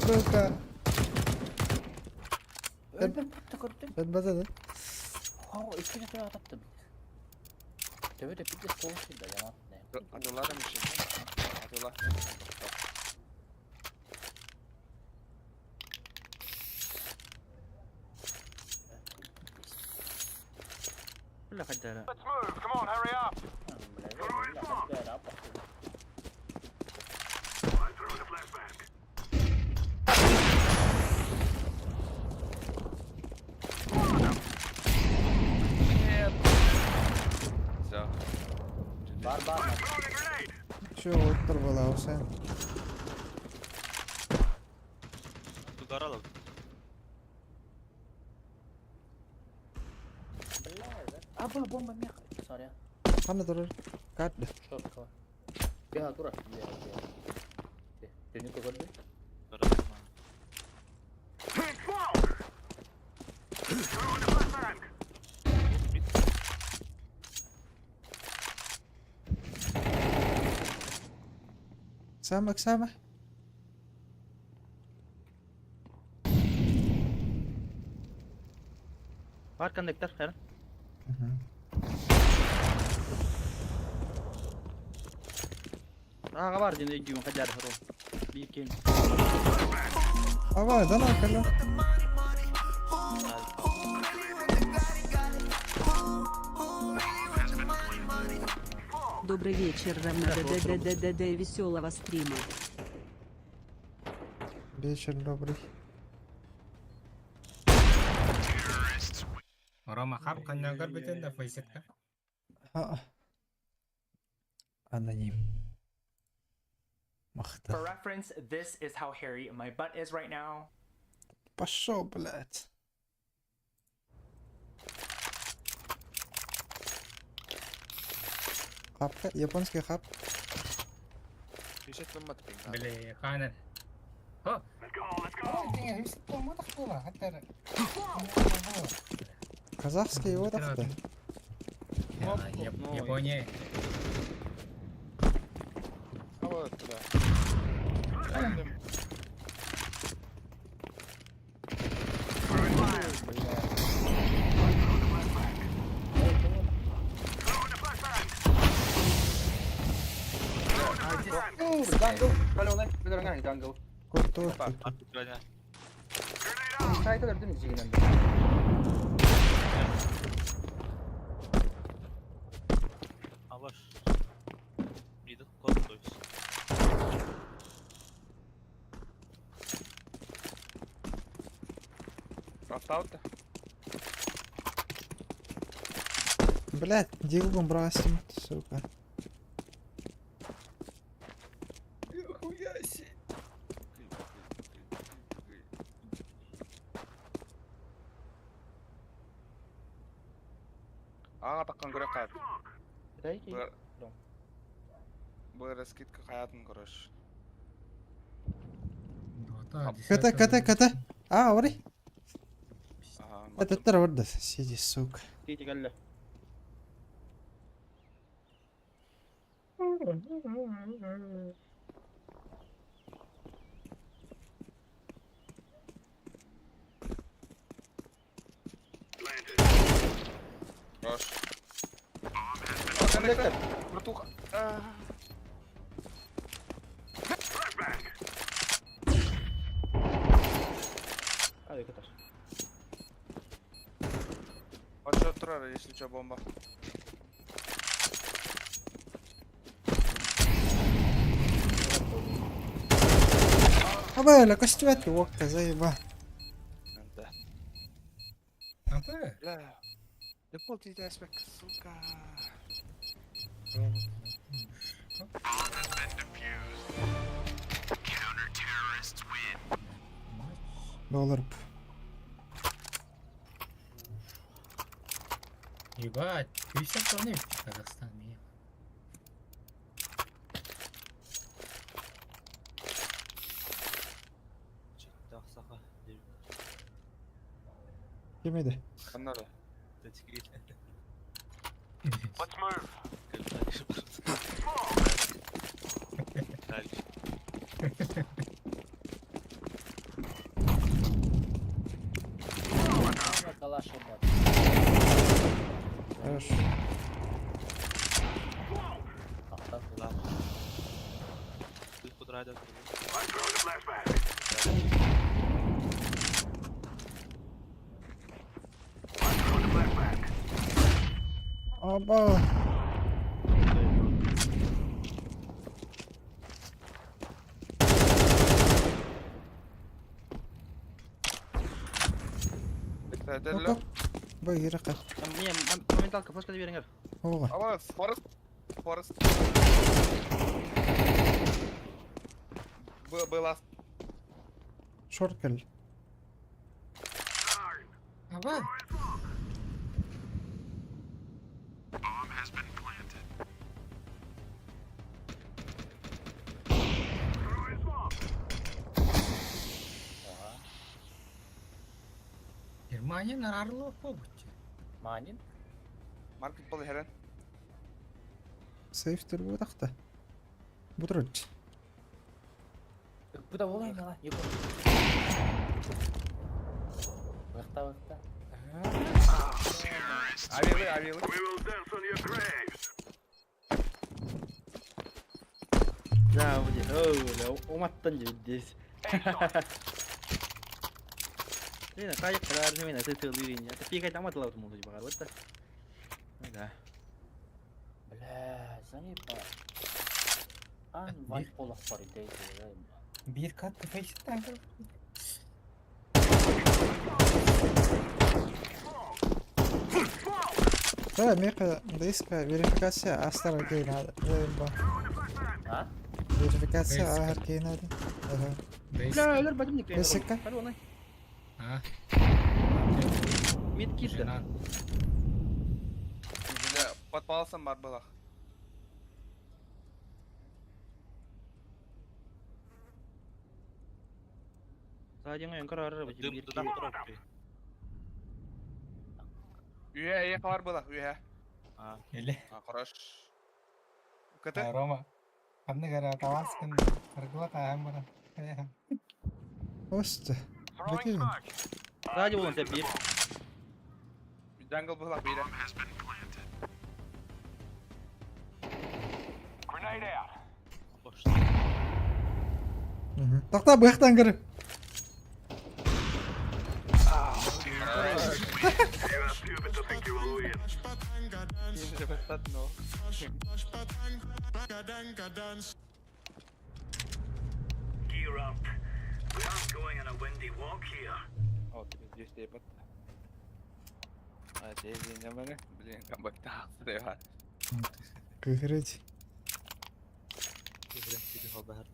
Сука. Öldüm tuttu gördüm. Ben базада. Ha iki metre attım. Töbe de bir de soğuk da yaman ne. Атылар эмеше. Атылар. Бля хаддара. Нет. Все. Бар бар. Чё, оттор была sen. Тугаралов. Аба бомба мех. Sorry. Хана турар. Карт. Short var. Bir ha dur. Bir. Dönük gördü. Самак, сама. Бар коннектор, хэр. Ага бар диэн өйдүүм хаддара рол. Бир кем. Ава, да на калла. Добрый вечер, Ромна ДДДДД веселого стрима. Вечер добрый. Рома хап каннагар бүтэн да фейсетка. А. Аноним. Махтал. For reference, this is how hairy my butt is right now. Пошел, блядь. Хапка, японский хап. 50 мат пинг. Били, ханан. Казахский его так-то. Япония. А вот туда. Jungle, паленый, паленый, jungle. Крутой. Сайта дөрдүн жигинен. Абаш. Middle, close, то есть. Рафтаут. Блядь, дилгом бросим, сука. Хуя себе. Ага, таккан көрө кат. Бу раскидка хаятын көрөш. КТ, КТ, КТ. А, ори. Ага. Это террор, сиди, сука. Тити кэллэ. Хорош. Коннектор. Братуха. А, этаж. Подшот турар, если что, бомба. А бля, костюмет локка, заеба. Да. Апа. Бля. Да пол ты сука. Доллар. Ебать, 50 тонн в Казахстане. Саха. Кимеди? Канада. Let's move. Калаш ебать. Хорошо. I'm throwing a flashbang. I'm throwing a flashbang. Оба. Это Ну-ка. Б, Там не, моменталка, флешка бериңер. Ого. А вот, Форест. Форест. Была. Шоркель. Аба. Германия на Орлов побудьте. Манин? Маркет был херен. Сейф турбо тахта. Бутрут. Куда болай мала? Вахта, вахта. Авилы, авилы. We will dance on your graves. Да, вот. Оу, бля, уматтан здесь. Лена, кайык карар мен әсет тылырын. Это пикать там атлау туму багар вот. Да. Бля, заеба. Ан вай полах пари Bir kat kafayı Да, меха диска верификация астара кейна. Заеба. А? Верификация ааһар киһи наада. Ага. Бля, өлөр батым никлейн. Бэсикка? Алло, А? Мид кирде. Жена. Бля, под паласом бар была. Саадьаҥа өҥкөр арар бит. Дым туда коробки. Үһэ, эйэ бар была, үһэ. А, Или? А, хорош. КТ? А, Рома. Ханнык эрэ талааскын аргыла тааһан баран. Осты. Бөтүн. Саадьа буолан сеп биир. Jungle была, биирэ. Бош. Тохтоо быахтан көр. Но. Gear up. We aren't going on a windy walk here. О, здесь ебать. А, здесь не мене. Блин, камбэк тахсы. Кыһырыч. Кибрен киби хобар.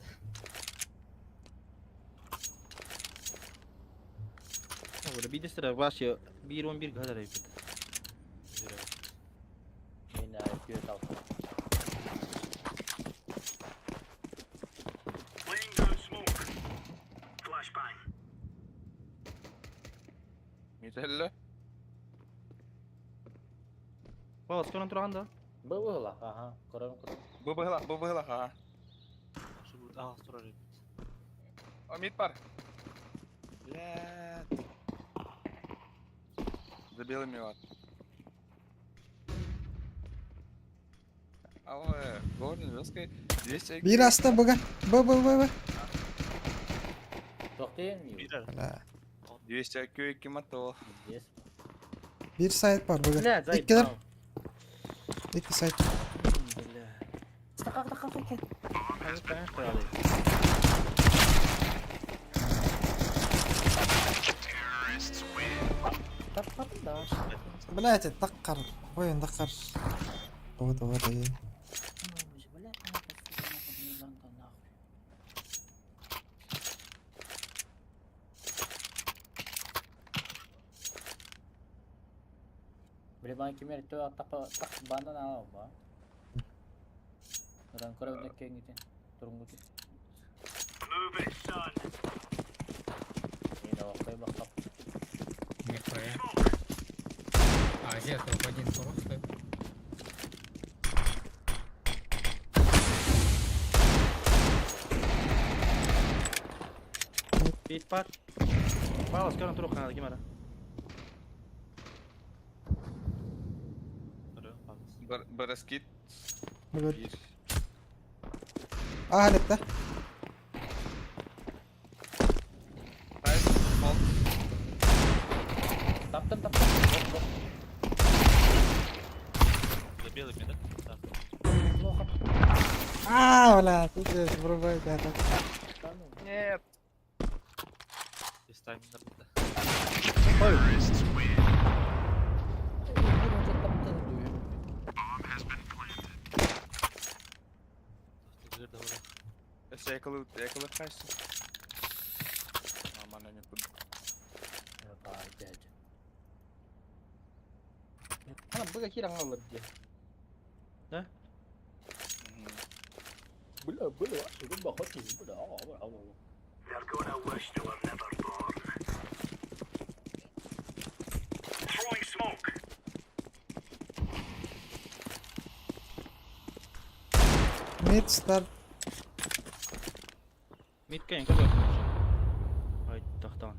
Ora bir de вообще 1-11 kadar ayıp. Мин түөрт алта. Laying down smoke. Flashbang. Мителле. Палас көрөн турган да. Бу-бу ага, көрөм көрөм. Бу была, бу была, ха. Şu ah турар эбит. О, мид бар. Блядь. За белыми вот. Алло, горный вёской 200 Биир аста быга. Б б б б. Тохтейн Бирер. Бля. 200 IQ 2 мато. Здесь. Биир сайт бар быга. Бля, заебал. Иккилер. Икки сайт. Бля. Такак такак экен. Конечно, конечно, Таппадым да. Блять, таккар. Ой, таккар. Вот, вот, и. Бля, нахуй. Бля, кимер тө тапа так бандан ала ба. Ран көрөм кеңите. Турунгути. Move it, son. Мен окой бакап. Нихуя. Азия топ-1 просто. Бит бар. Палас көрөн турган ким ара. Көрөм палас. Бараскит. Бля. Бир. А, лепте. Найс. Бол. Таптым таптым. Оп, оп. За белыми, да? Да. Плохо. А, бля, тут же врубай, да, да. Да ну. Нет. Без тайминга да. Ой. Таптым дую. Тыгыр да ора. Если я колы, я колы хайсу. Нормально не буду. Бай, дядя. Ана быга киран алыр ди. Да? Бля, бля, бүгүн бахат бля, бля, бля. They're gonna wish they were never born. Throwing smoke. Mid start. Мид кайын көрөм. Ай, тахтан.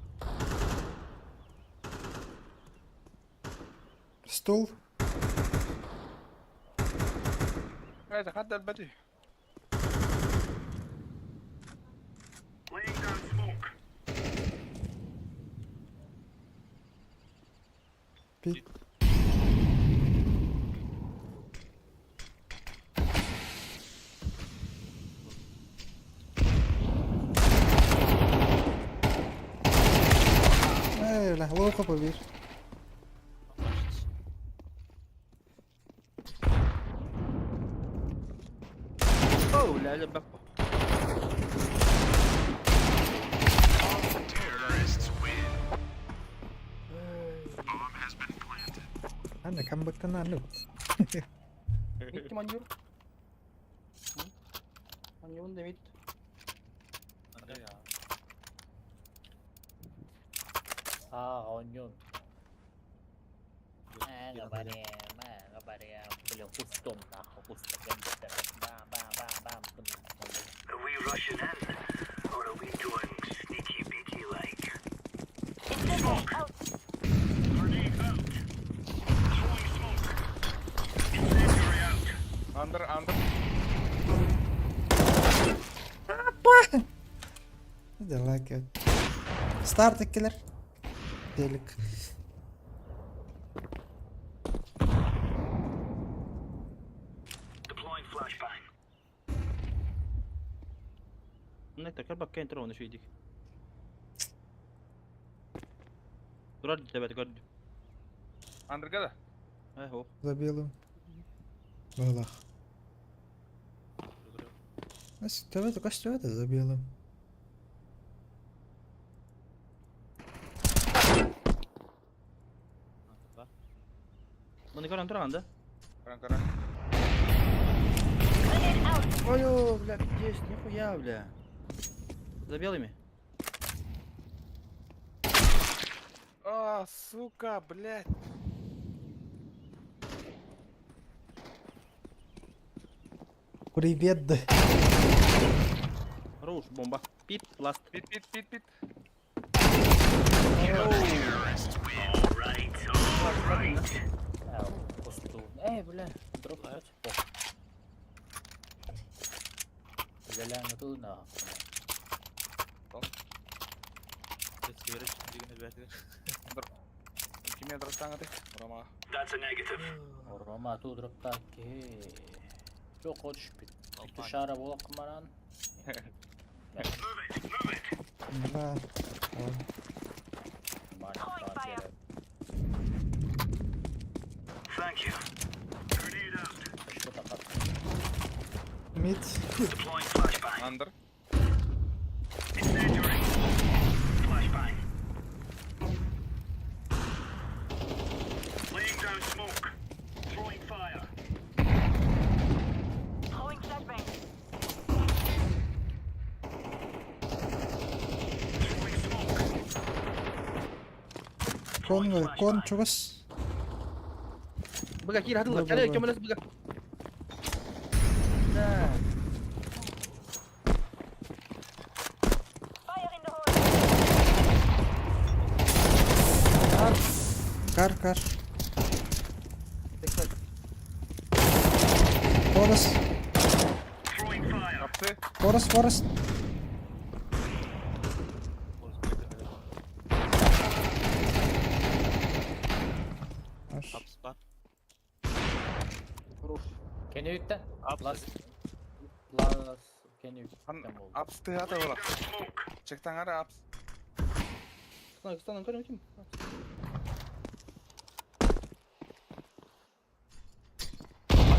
Стул. Это хадда бати. Laying down smoke. Пик. Эй, бля, лоха побир. Оу, ля, ля, бак. Аны камбыктан аны. Mid ким анньыр? Анньыбын да mid. А, оонньуун. Говоря, бля, кустом нахуй, кустом. Бам, бам, бам, бам. Are we rushing in, or are we going sneaky beaky like? Incendiary out. Grenade out. Throwing smoke. Incendiary out. Under, under. I like it. Старт killer. Делик. Deploying flashbang. Нetta көр бакка энтер оны шүйдик. Турар дебет көрдү. Under да? Ай хо. За белым. Балах. Төбөтө көстүбөтө за белым. Муну көрөн турган да? Көрөн көрөн. Grenade out. Ой, бля, пиздец, нихуя, бля. За белыми? А, сука, блядь. Привет. Да. Хорош, бомба. Pit, last. Pit, pit, pit, pit. All right, all right. Кусту. Эй, бля, дроп опять. Зеленый ту нахуй. Кимге дроптаңы Рома. That's a negative. Рома ту дропта ки. Жоқ, хочешь бит. Шара бола кымаран. Move it, move it. Да. Throwing fire. Thank you. Grenade out. Что так? Mid. Deploying flashbang. Under. Incendiary. Flashbang. Laying down smoke. Throwing fire. Throwing flashbang. Throwing smoke. Кон, кон чугас. Быга кир хатылар. Б, б, Кәле, б. көмөлөс быга. Да. Fire in the hole. Кар, кар. Backside. Forest. Throwing fire. Апсы. Forest, forest. Аш. Апс бар. Хорош. Кеневиктен. Апс. Last. Last Кеневиктен болды. Апс ты ата була. Smoke. Чектаңара апс. Станан көрөн ким?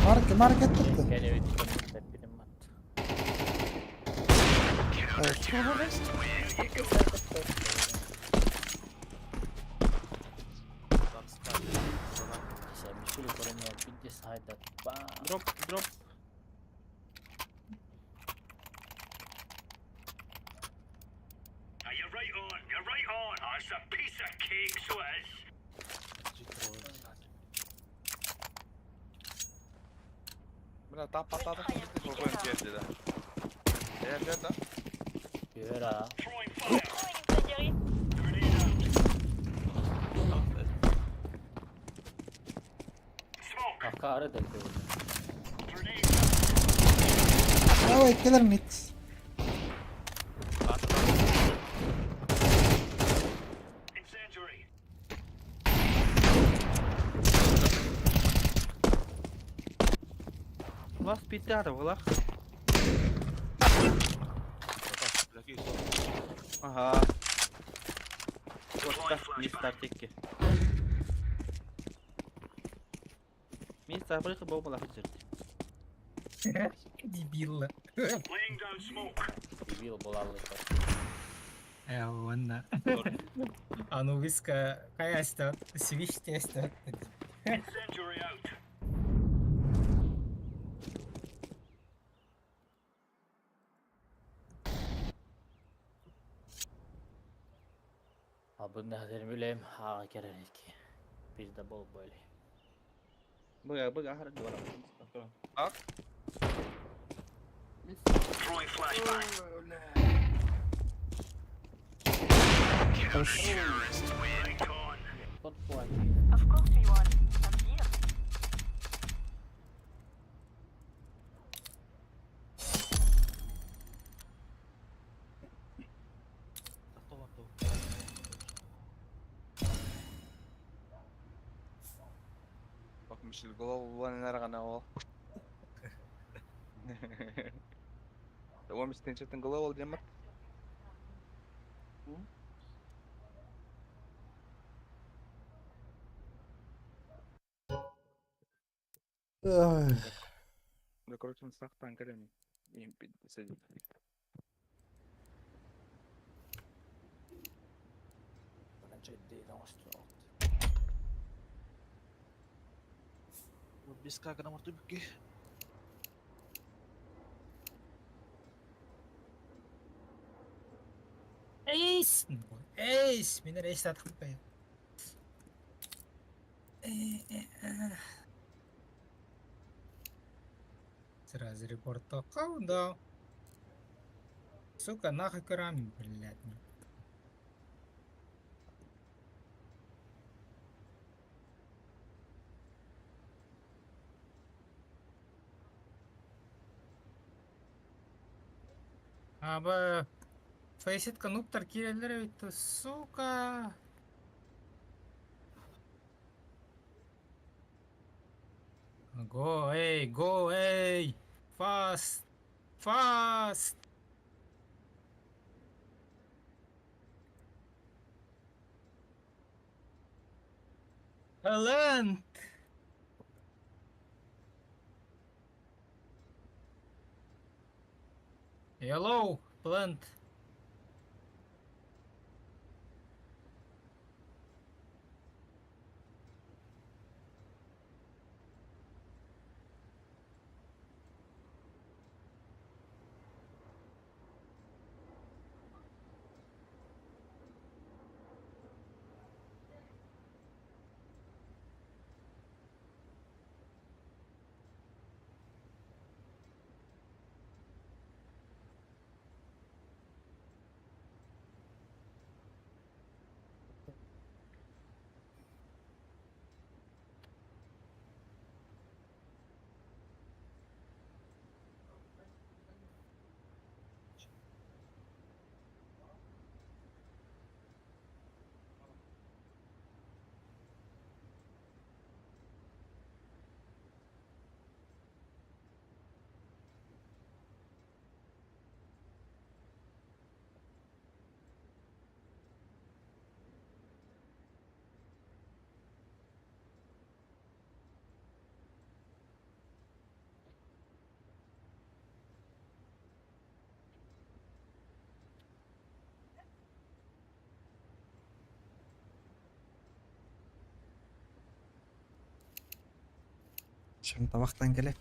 Маркет, маркет tuttu. Кеневиктен теппиним мат. Evet. Апс бар. Sen bir көрөмөр бидде сайда. Бам. Дроп, дроп. Now you're right on. You're right on. Oh, it's a piece of cake, so it is. Бля, тап патады. Кокоин келди да. Э, да. Бера. Throwing fire. Throwing incendiary. Grenade out. Smoke. Акары да Grenade out. Давай, killer mid. Incendiary. Last битте ата булах. Ага. Отта, мистер текке. Мистер брыхы бау балах жүрді. Дебил. Laying down smoke. Дебил болалы. Э, ладно. Анубиска каяста, свистеста. Incendiary out. Албыннаах үлэм ааҕа кэрэрики. Пиздабол были. Быга быга хар дуора. Throwing flashbang. Хорош. Terrorists win. Right on. Кот плачет. Of course we won. I'm here. Bak مش الجلوبال ولا نرغنا هو. هو مش تنشتن جلوبال جمت. Ой. Да, короче, сахтан кэлэн сидит. Эйс! Эйс! Мин эйс татыппай. Сразу репорт да. Сука, нахуй керамик, блядь. Аба Фейситка нуптар кирелер ведь, сука. Go, эй, go, эй! Fast! Fast! Land! Hello, plant. Чем тамақтан келе.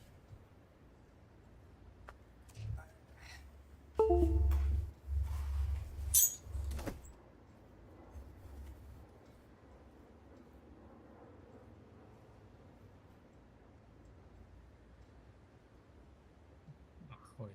Охуй.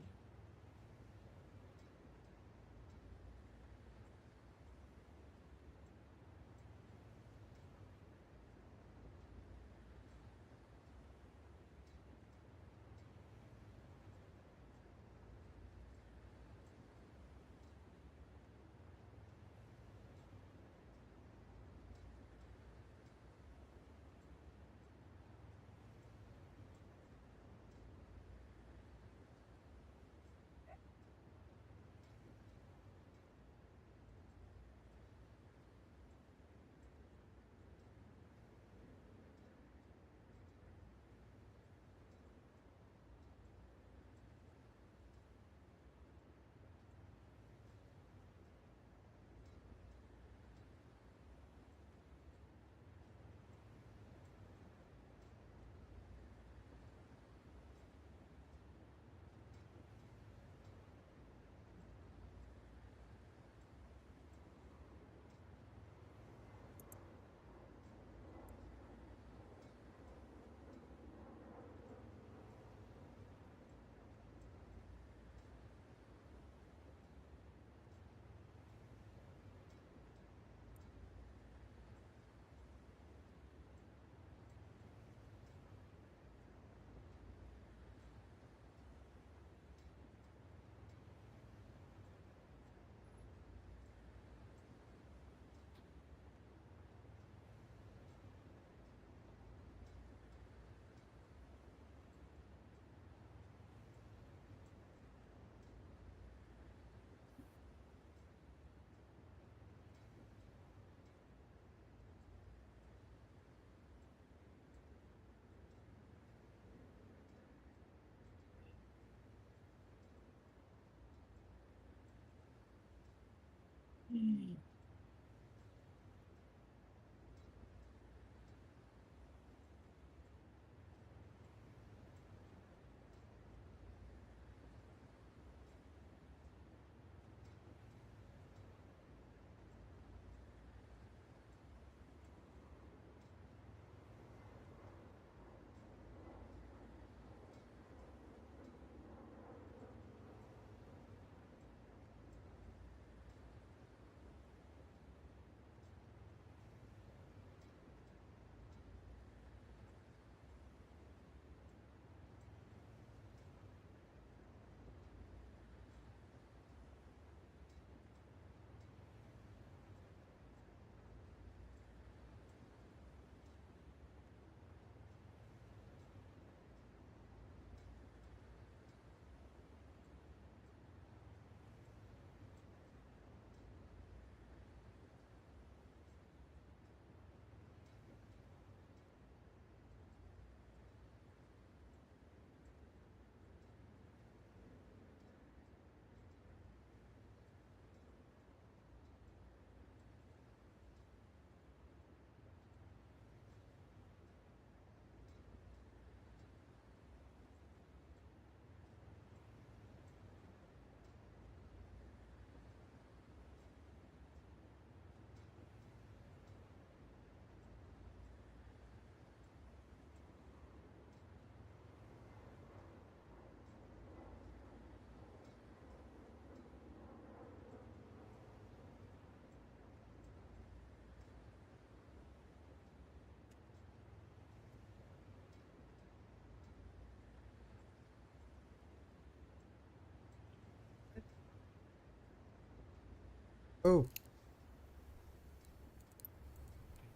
Oh.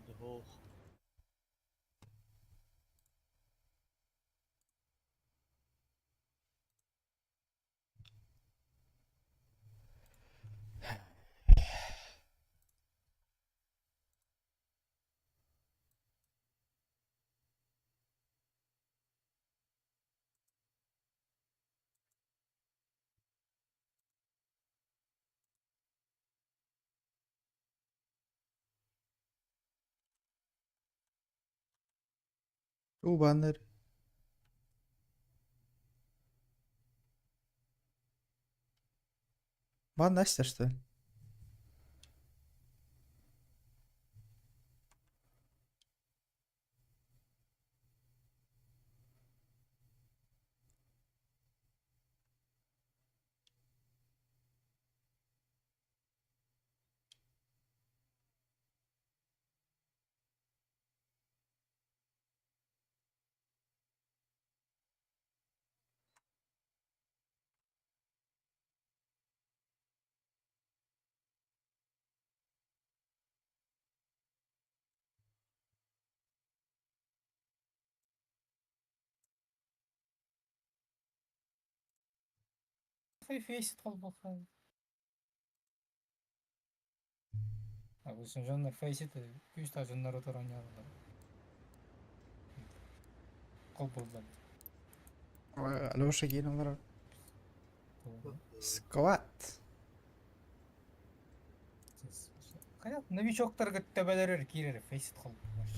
De hoog. О, баннер. Бан Настя, что ли? Фейсит холбоха. Дьоннор фейсит күүстээх дьоннор оторонньооллор. Холбууллар. Алеша киирэн олорор. Скват. Хайа новичоктарга төбөлөрөр киирэр фейсит холбууллар.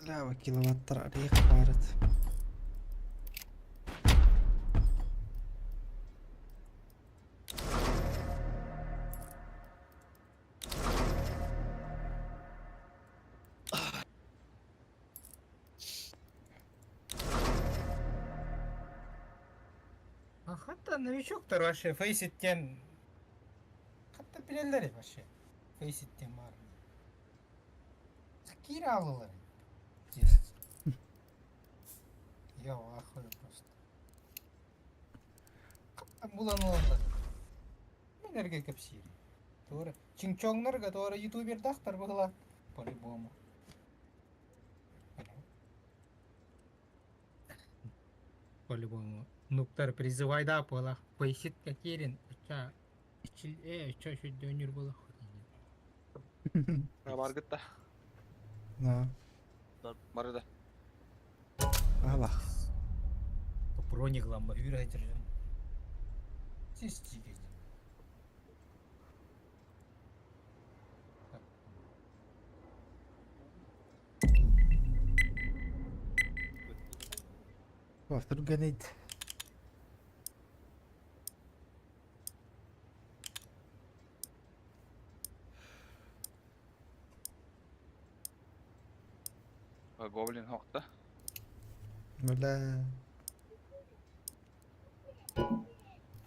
Лява киловаттар арыйах баарыт. А хата новичоктар вообще фейситтен хатта билэллэр вообще фейситтен баар. Киирэ алылар. Я в ахуе просто. Хатта булан ылаллар. эргэ кэпсиир. Туора чиҥчоҥнорго туора ютубердаахтар быһыылаах по-любому. По-любому. Нуктар призывайда буолах. Поисит Катерин. Оча ичил э оча сүрдөөнүр буолах. Баргыт да. Да. Бары да. Алах. Броник ламба үүрэ сылдьар. Сис тиийбит. Түргэнит. Гоблин хокта. Бля.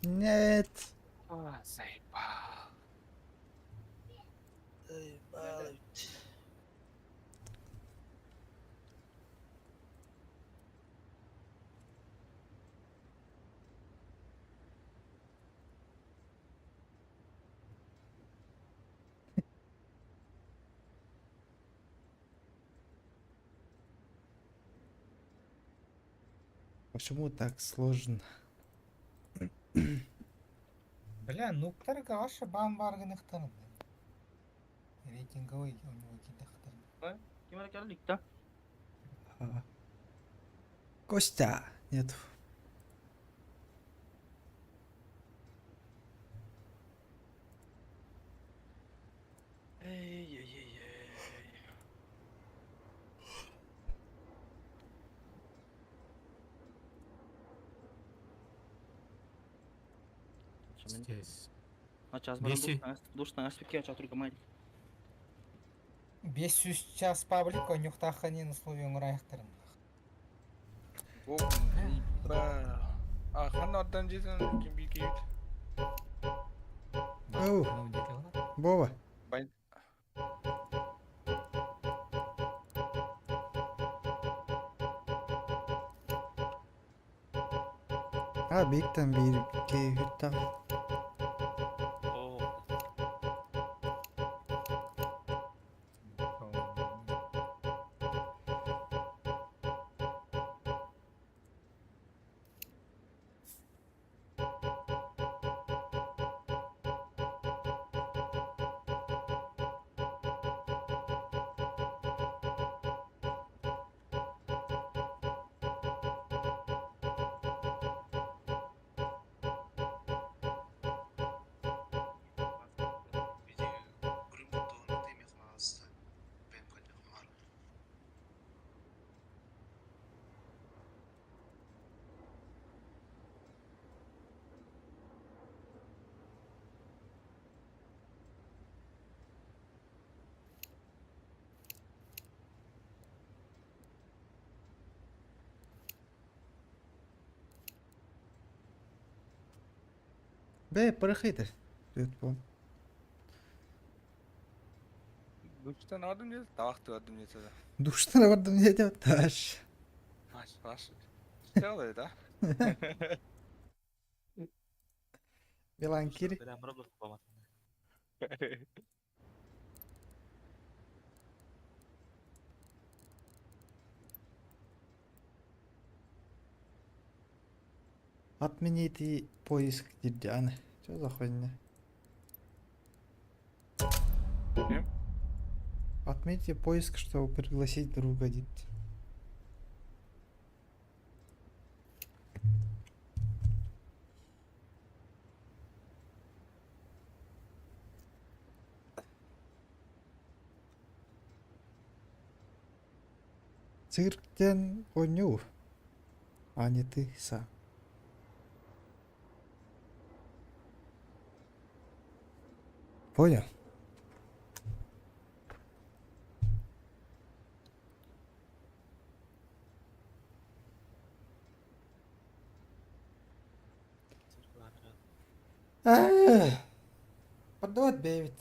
Нет. А, заебал. Почему так сложно? Бля, нуктарга вообще бан бар гыныхтарын. Рейтинговый у него кидахтарын. Ким эрэ кэллик да? А. Костя. Нет. Эй-эй-эй-эй. Здесь. Час баран Беси. душтан аспекке чатырга май. 500 час паблик конюхтаханин условия оҥорайахтарын. Гоблин. А, ханна оттан жейтін ким бикейт. Оу. Бова. Байн. А, биктен бир кейхүттан. Оо. Б, парахайда. Привет, пон. Душтан адым не? Тавақты адым не тогда. Душтан бардым не деп таш. Маш, маш. Сделай, да? Милан Кири. Бля, мрабла купамат. Отмените поиск Дирдианы. Что за хуйня? Кем? Отметьте поиск, чтобы пригласить друга. Дит. Цирктен оню, а не ты сам. Понял? Подот бейбит.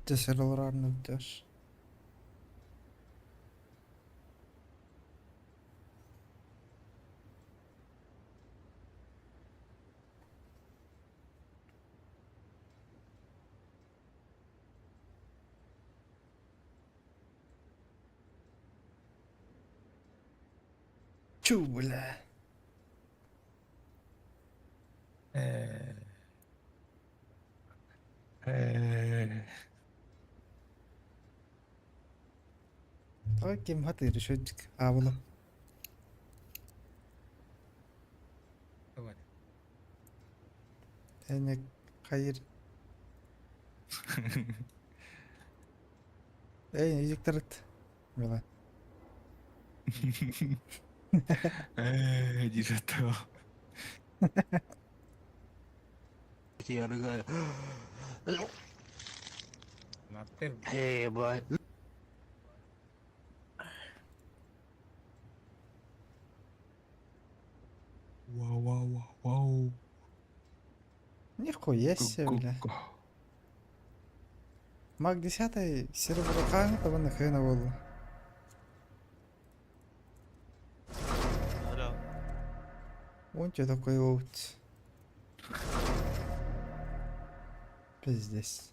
Десераларны өтөш. Чу, бля. Тоҕо ким хатыыр үчүгэй аабылым. Давай. Эне хайыр. Эй, изиктарыт. Мила. Дижето. Наттыр. Вау, вау, вау, вау. Нихуя себе, бля. Маг 10 сервер того нахрена было. Алло. Вон что такой вот. Пиздец.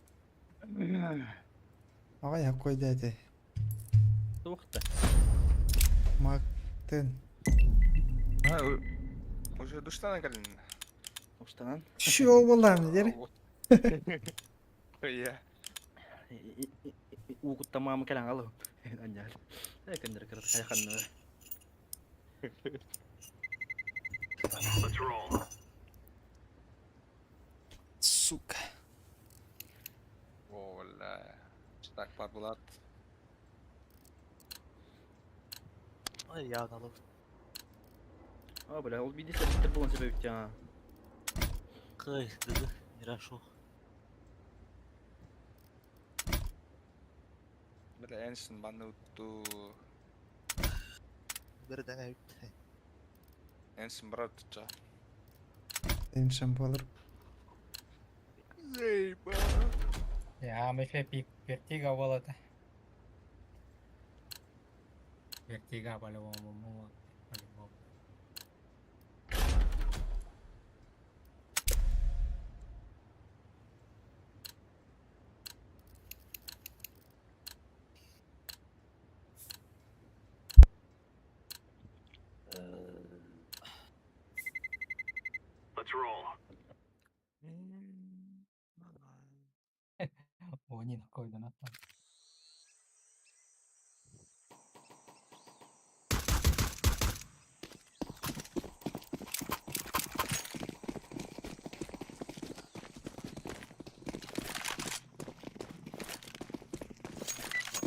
Ага, какой дядя. Туохта. Маг тен. Уже душтан кэлин. Уштанан. Чё было мне? Я. Уу куттамаамы кэлэн алып. Анньаар. Кендер кырат хайханны. Let's roll. Сука. Оля. Так бар булат. Ай, я налып. А, бля, ол бидесе биттер болған себеп жаңа. Кый, dedi. Мирашо. Бля, эншин банны утту. Бирден өтті. Эншин брат тутча. Эншин болыр. Зейба. Я мы пик вертига было-то. Вертига по-любому. По-любому. Let's roll. Они на кой донат.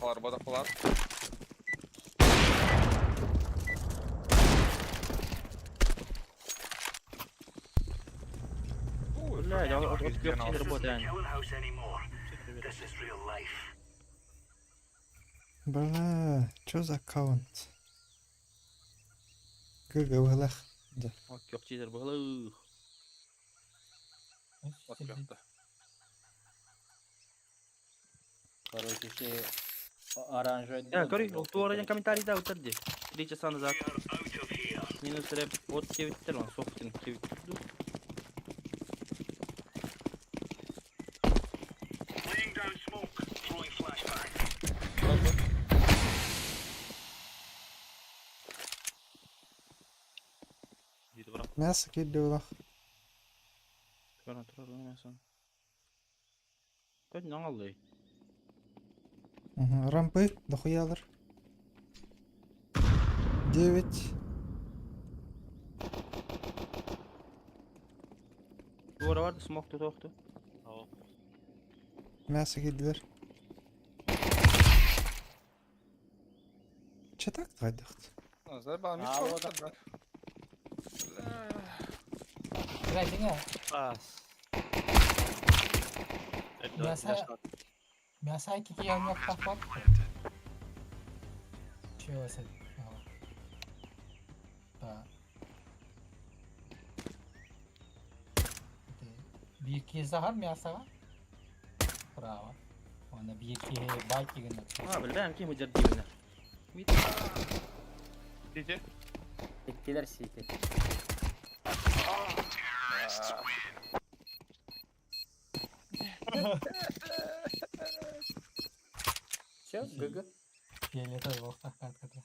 Бар бада кулар. Бля, я от This кёрчилер isn't the работаем. killing house anymore. This is real life. Бля, чё за аккаунт? ГГ Да. От кёрчилер болы. От кёхтө. Короче, все оранжевый. Я, көрүй, ол туара комментарийда өтірді. 3 часа назад. We are out of here. Минус рэп от кебиттер он софтин кебит. Laying down smoke. Throwing flashbang. Дейді бірақ. Мясо кидывала. Тура тура мясо. Көт наңалды. Угу. Рампы, дохуялар. 9. Туара барды смок тутоқты. Ау. Мясо киддилер. Че так хайдахт? Зайба, А, вот. Бля, деңе, Ас. Мясо. Мясо кики я тахпат. Чего это? Да. Bir захар мясо. Право. Она bir байки гына. А, бля, кем удер дивина. Тите. Тектилер сити. Все, ГГ. Фиолетовый вохтах катката.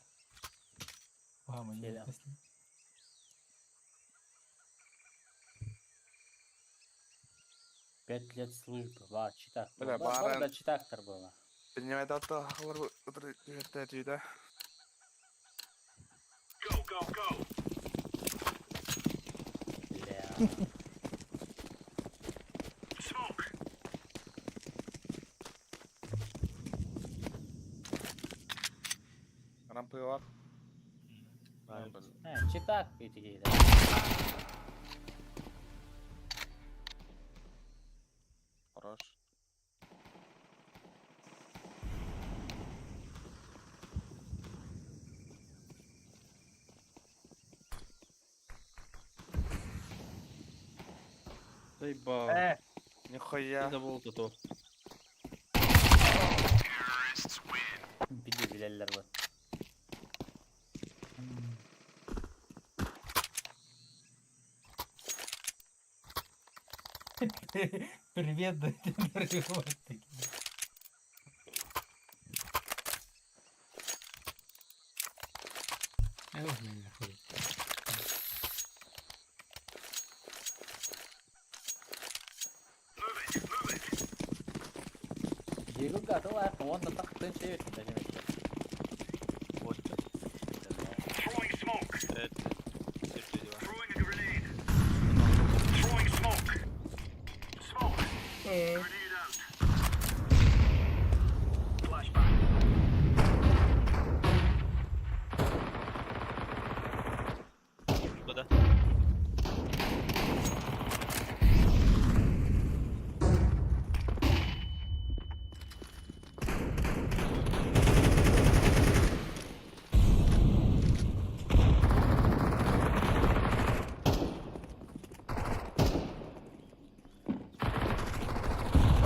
Мама, не Фиолет. если. лет службы. Ба, читак. Бля, Ба, бар баарын- да читактар была. Принимай дата хахалар утыр да. Go, go, go. Бля. Smoke. Рампы бар. Бар. Читак эти Хорош. Заебал. Нихуя. Забыл то. Биди билеллер бар. Привет, да, привет. Эх, нахуй. Move it, move it. Диего готова, он да так тын шевет, даже Вот. Throwing smoke. Evet. Sürtüydü var. Throwing a grenade. Throwing smoke. Smoke. Grenade out. Flashbang. Bu da.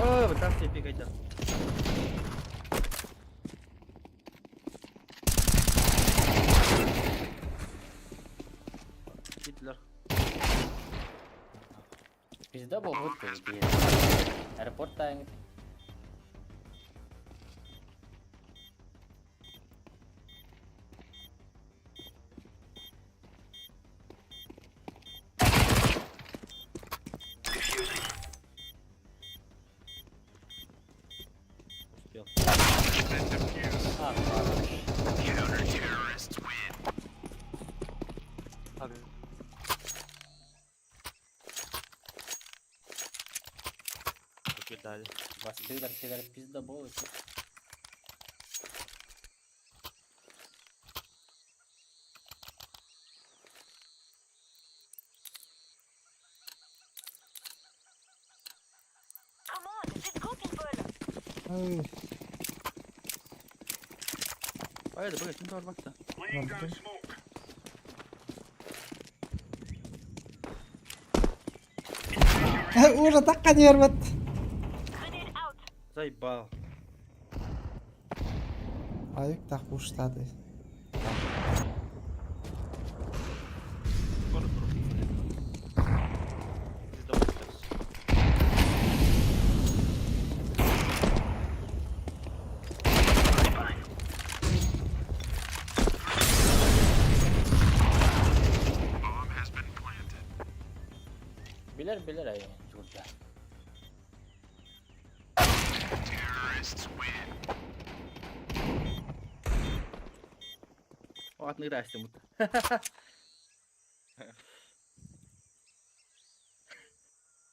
О, вытаскивай, пикайте. Гитлер. Пизда был вот ты. Аэропорт тайм. Defusing. Успел. А, хорош. Counter-terrorists win. Abi. Çok iyi dali. Бастыгар тигар пизда бол. Come on, let's go, people. Ой, Haydi bırak şimdi var bak da. Laying down smoke. Уже так нерват. Grenade out. Заебал. Ayık так уштады. Koru koru. Biz de bakacağız. Flashbang. Bomb has been planted. Билер билер ай журда. Terrorists win. O atını rastım.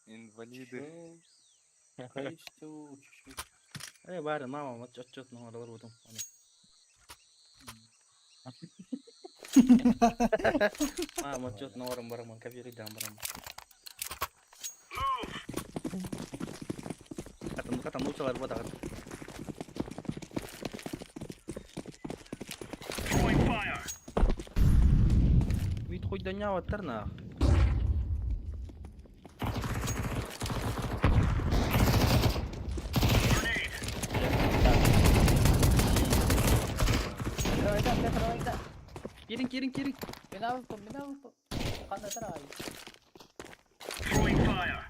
Инвалиды. Количество чуть-чуть. Ey bari мама отчет отчет numaralar buldum. Onu. Мама отчет номером бараман, кабiri барам. Move. Katım katım uçalar bu da. Throwing fire. Мит хуй дня ваттарна. Grenade. Давай, да, давай, да. Girin girin girin. Миналпа, миналпа. Хана трай. Throwing fire.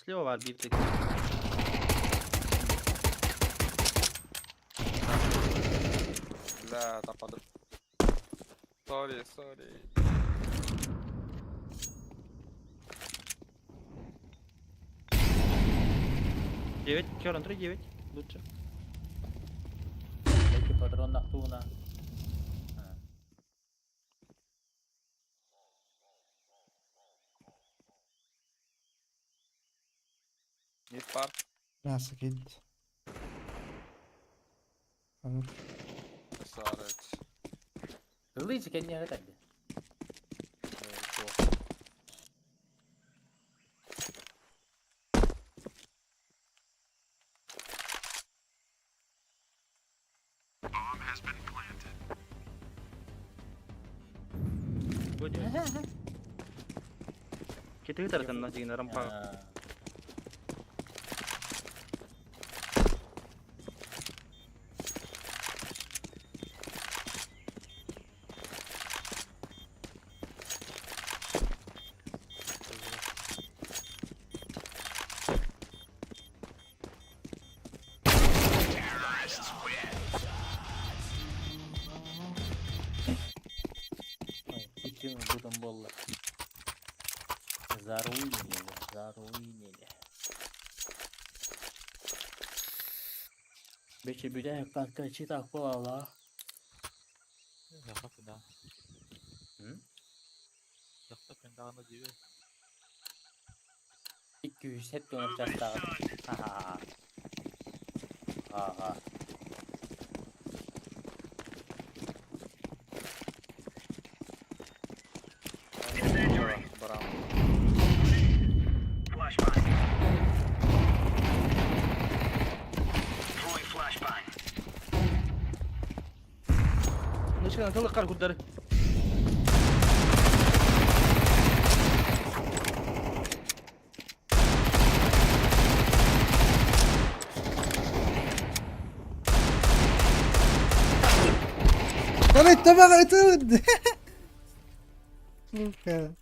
Слева var bir tek. Бля, таппады. Sorry, sorry. 9, Керан, 3-9. Лучше. Эти патрон нахтуна. Мид пар. Мясо кидет. Сарать. Лычик я не готов. Кетиги таратан на дигин рампа. Икки бутон болла. Заруинили, заруинили. Бече бүдә подкачи так була. Яхшы да. М? Яхшы пендаганы диbe. 207 dönüp жастағы. Ха-ха. Ага. Барам. Flashbang. Throwing flashbang. Нычкан тылы кар курдары. Давай, давай, это... Сука.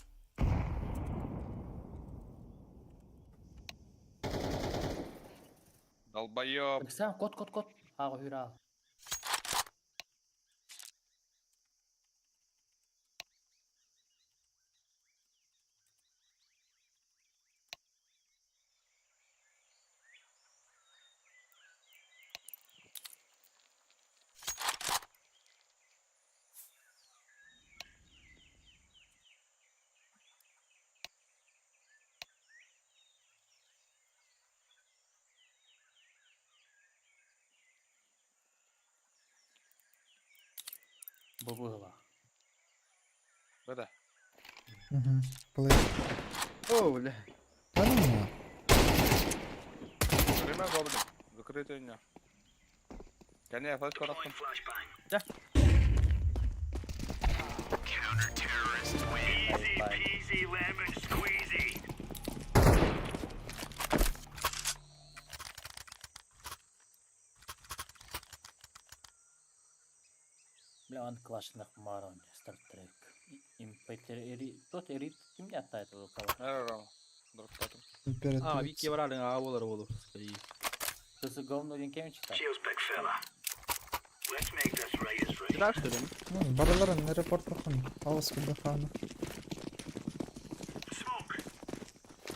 Долбоёб. Сам кот кот кот. Ага, хүрал. Бу Беда. Угу. Плей. О, бля. Да ну на. Время гоблин. Закрытый у меня. Коня, флешку Deploying растом. flashbang. Да. Easy peasy lemon squeezy. Бля, он классных марон, Star Trek. Импетер эри, тот эрит ким не оттает его кого. Рома. Дроптатым. А, Вики баралың а болар болу. Ты говно один кем читал? Cheers, big fella. Let's make this right as rain. Читал, что ли? Ну, бараларын репорт бахан. Алыс кудахана. Smoke.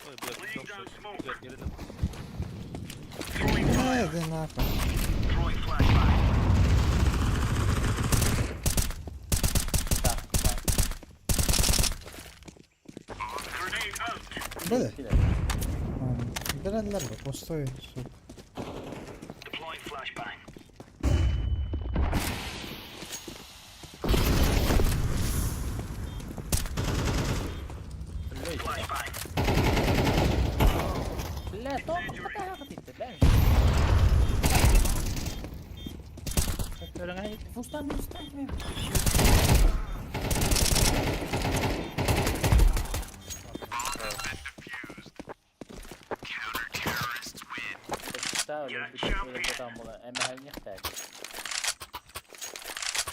Ой, блядь, Laying down smoke. Блядь, гериdim. Throwing fire. Иди нахуй. Throwing flashbang. Так, Grenade out. Беда. Берәләр бе, пустой, сука. Deploying flashbang. Flashbang. Бля, то бля. Фустан, фустан.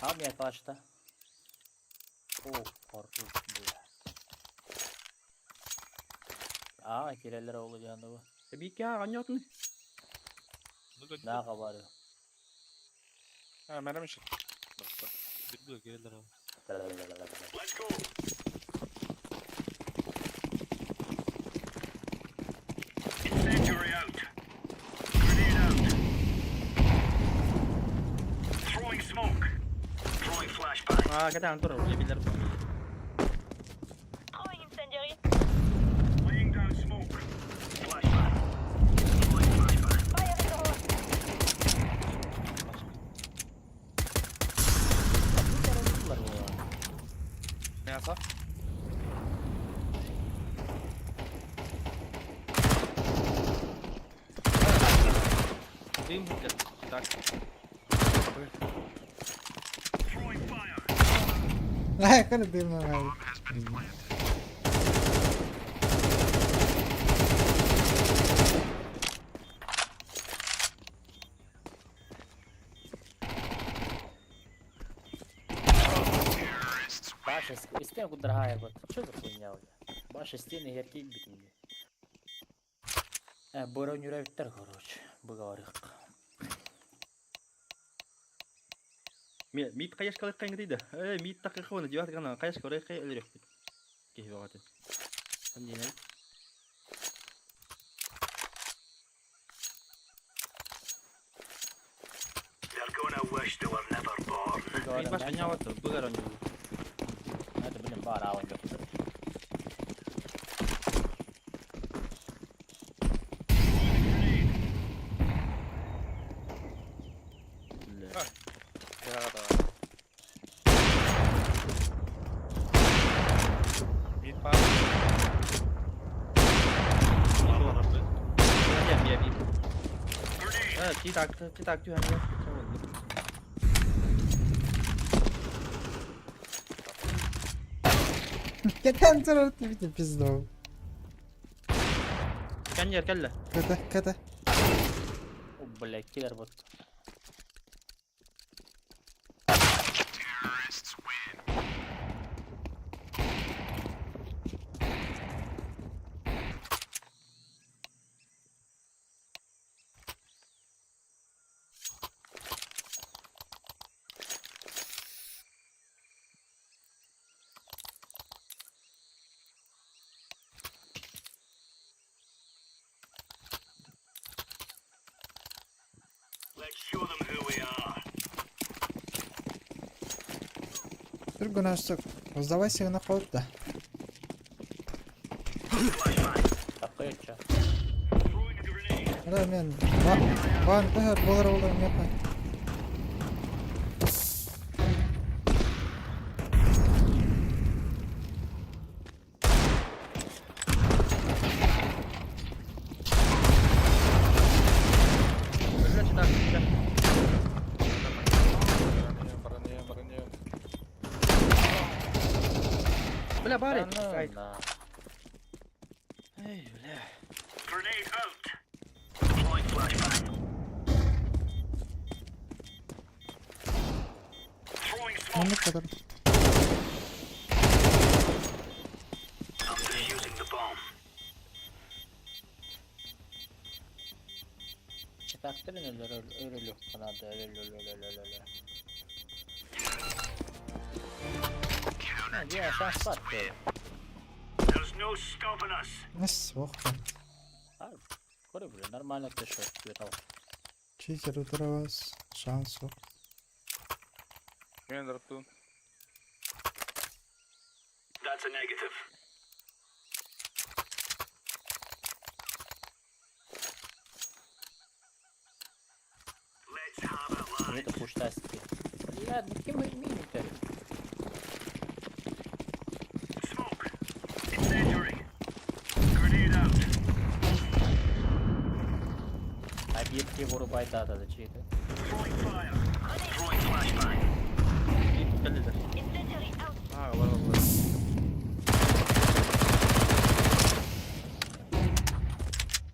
Там я клашта. О, хорош, бля. А, кирелер oldu yandı bu. Вики а, анётны. Ne kadar? А, мәрем еще. Бир быа кэлэр ол. Let's go. Incendiary out. Grenade out. Throwing smoke. Throwing flashbang. Аа, кэтээн турар, били биллэр. Throwing incendiary. Laying down smoke. Flashbang. Throwing flashbang. Fire in the hole. Мясо. Дым бит. Так. Throwing fire. Э, көр дым Баша, стенку дорогая, вот. Что за хуйня, бля? Баша, стены яркие бит мне. Броню короче, быговорых. Мит каяшкалык кайын дейді. Э, мит такы хваны диват гана каяшка орай кай өлөрөк бит. Кеһи багаты. Там динен. They're gonna wish they were never born. Мит баш аняват, быгар они. Это, блин, бар, а он идет. Да, да. Мид пар. Я бит. Э, ти так, ти так түһән. Кэтээн турар бит пизду. Кән жер кәлле. Кэте, кэте. О, бля, киллер вот. Let's show them who we are. Түргүн Сдавайся на ход, да. Такой чё? Throwing a grenade. Да, мен. Ван, да, болар болар меха. Бля, читак, читак. Броня, броня, броня. Бля, бары. Да ну Ай, на. Эй, бля. Grenade out. Deploying flashbang. Throwing smoke. Мамы кадр. I'm defusing the bomb. Читактырын өлөр канады, өлөр. Я шанс бар. There's no stopping us. Нас, ох. А, Коры, бля, нормально ты шо, светал. Читер утырабыз. Шанс yok. Мен дроптун. That's a negative. Let's have it, lad. Это пуштастики. Бля, ну кем мини-то? Smoke. Incendiary. Grenade out. А бирки вырубай дата, да чьи-то. Throwing fire. Throwing flashbang. Мит кәлле. Incendiary out. А, бар, бар.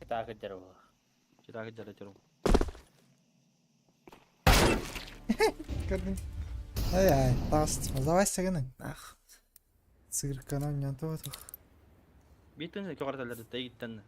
Так, дерево. Читак, жер, жер. Көрдүң. Ай ай, таст. Сдавайся гына. Ах. Циркана не то. Битен көгарталар да тегиттен.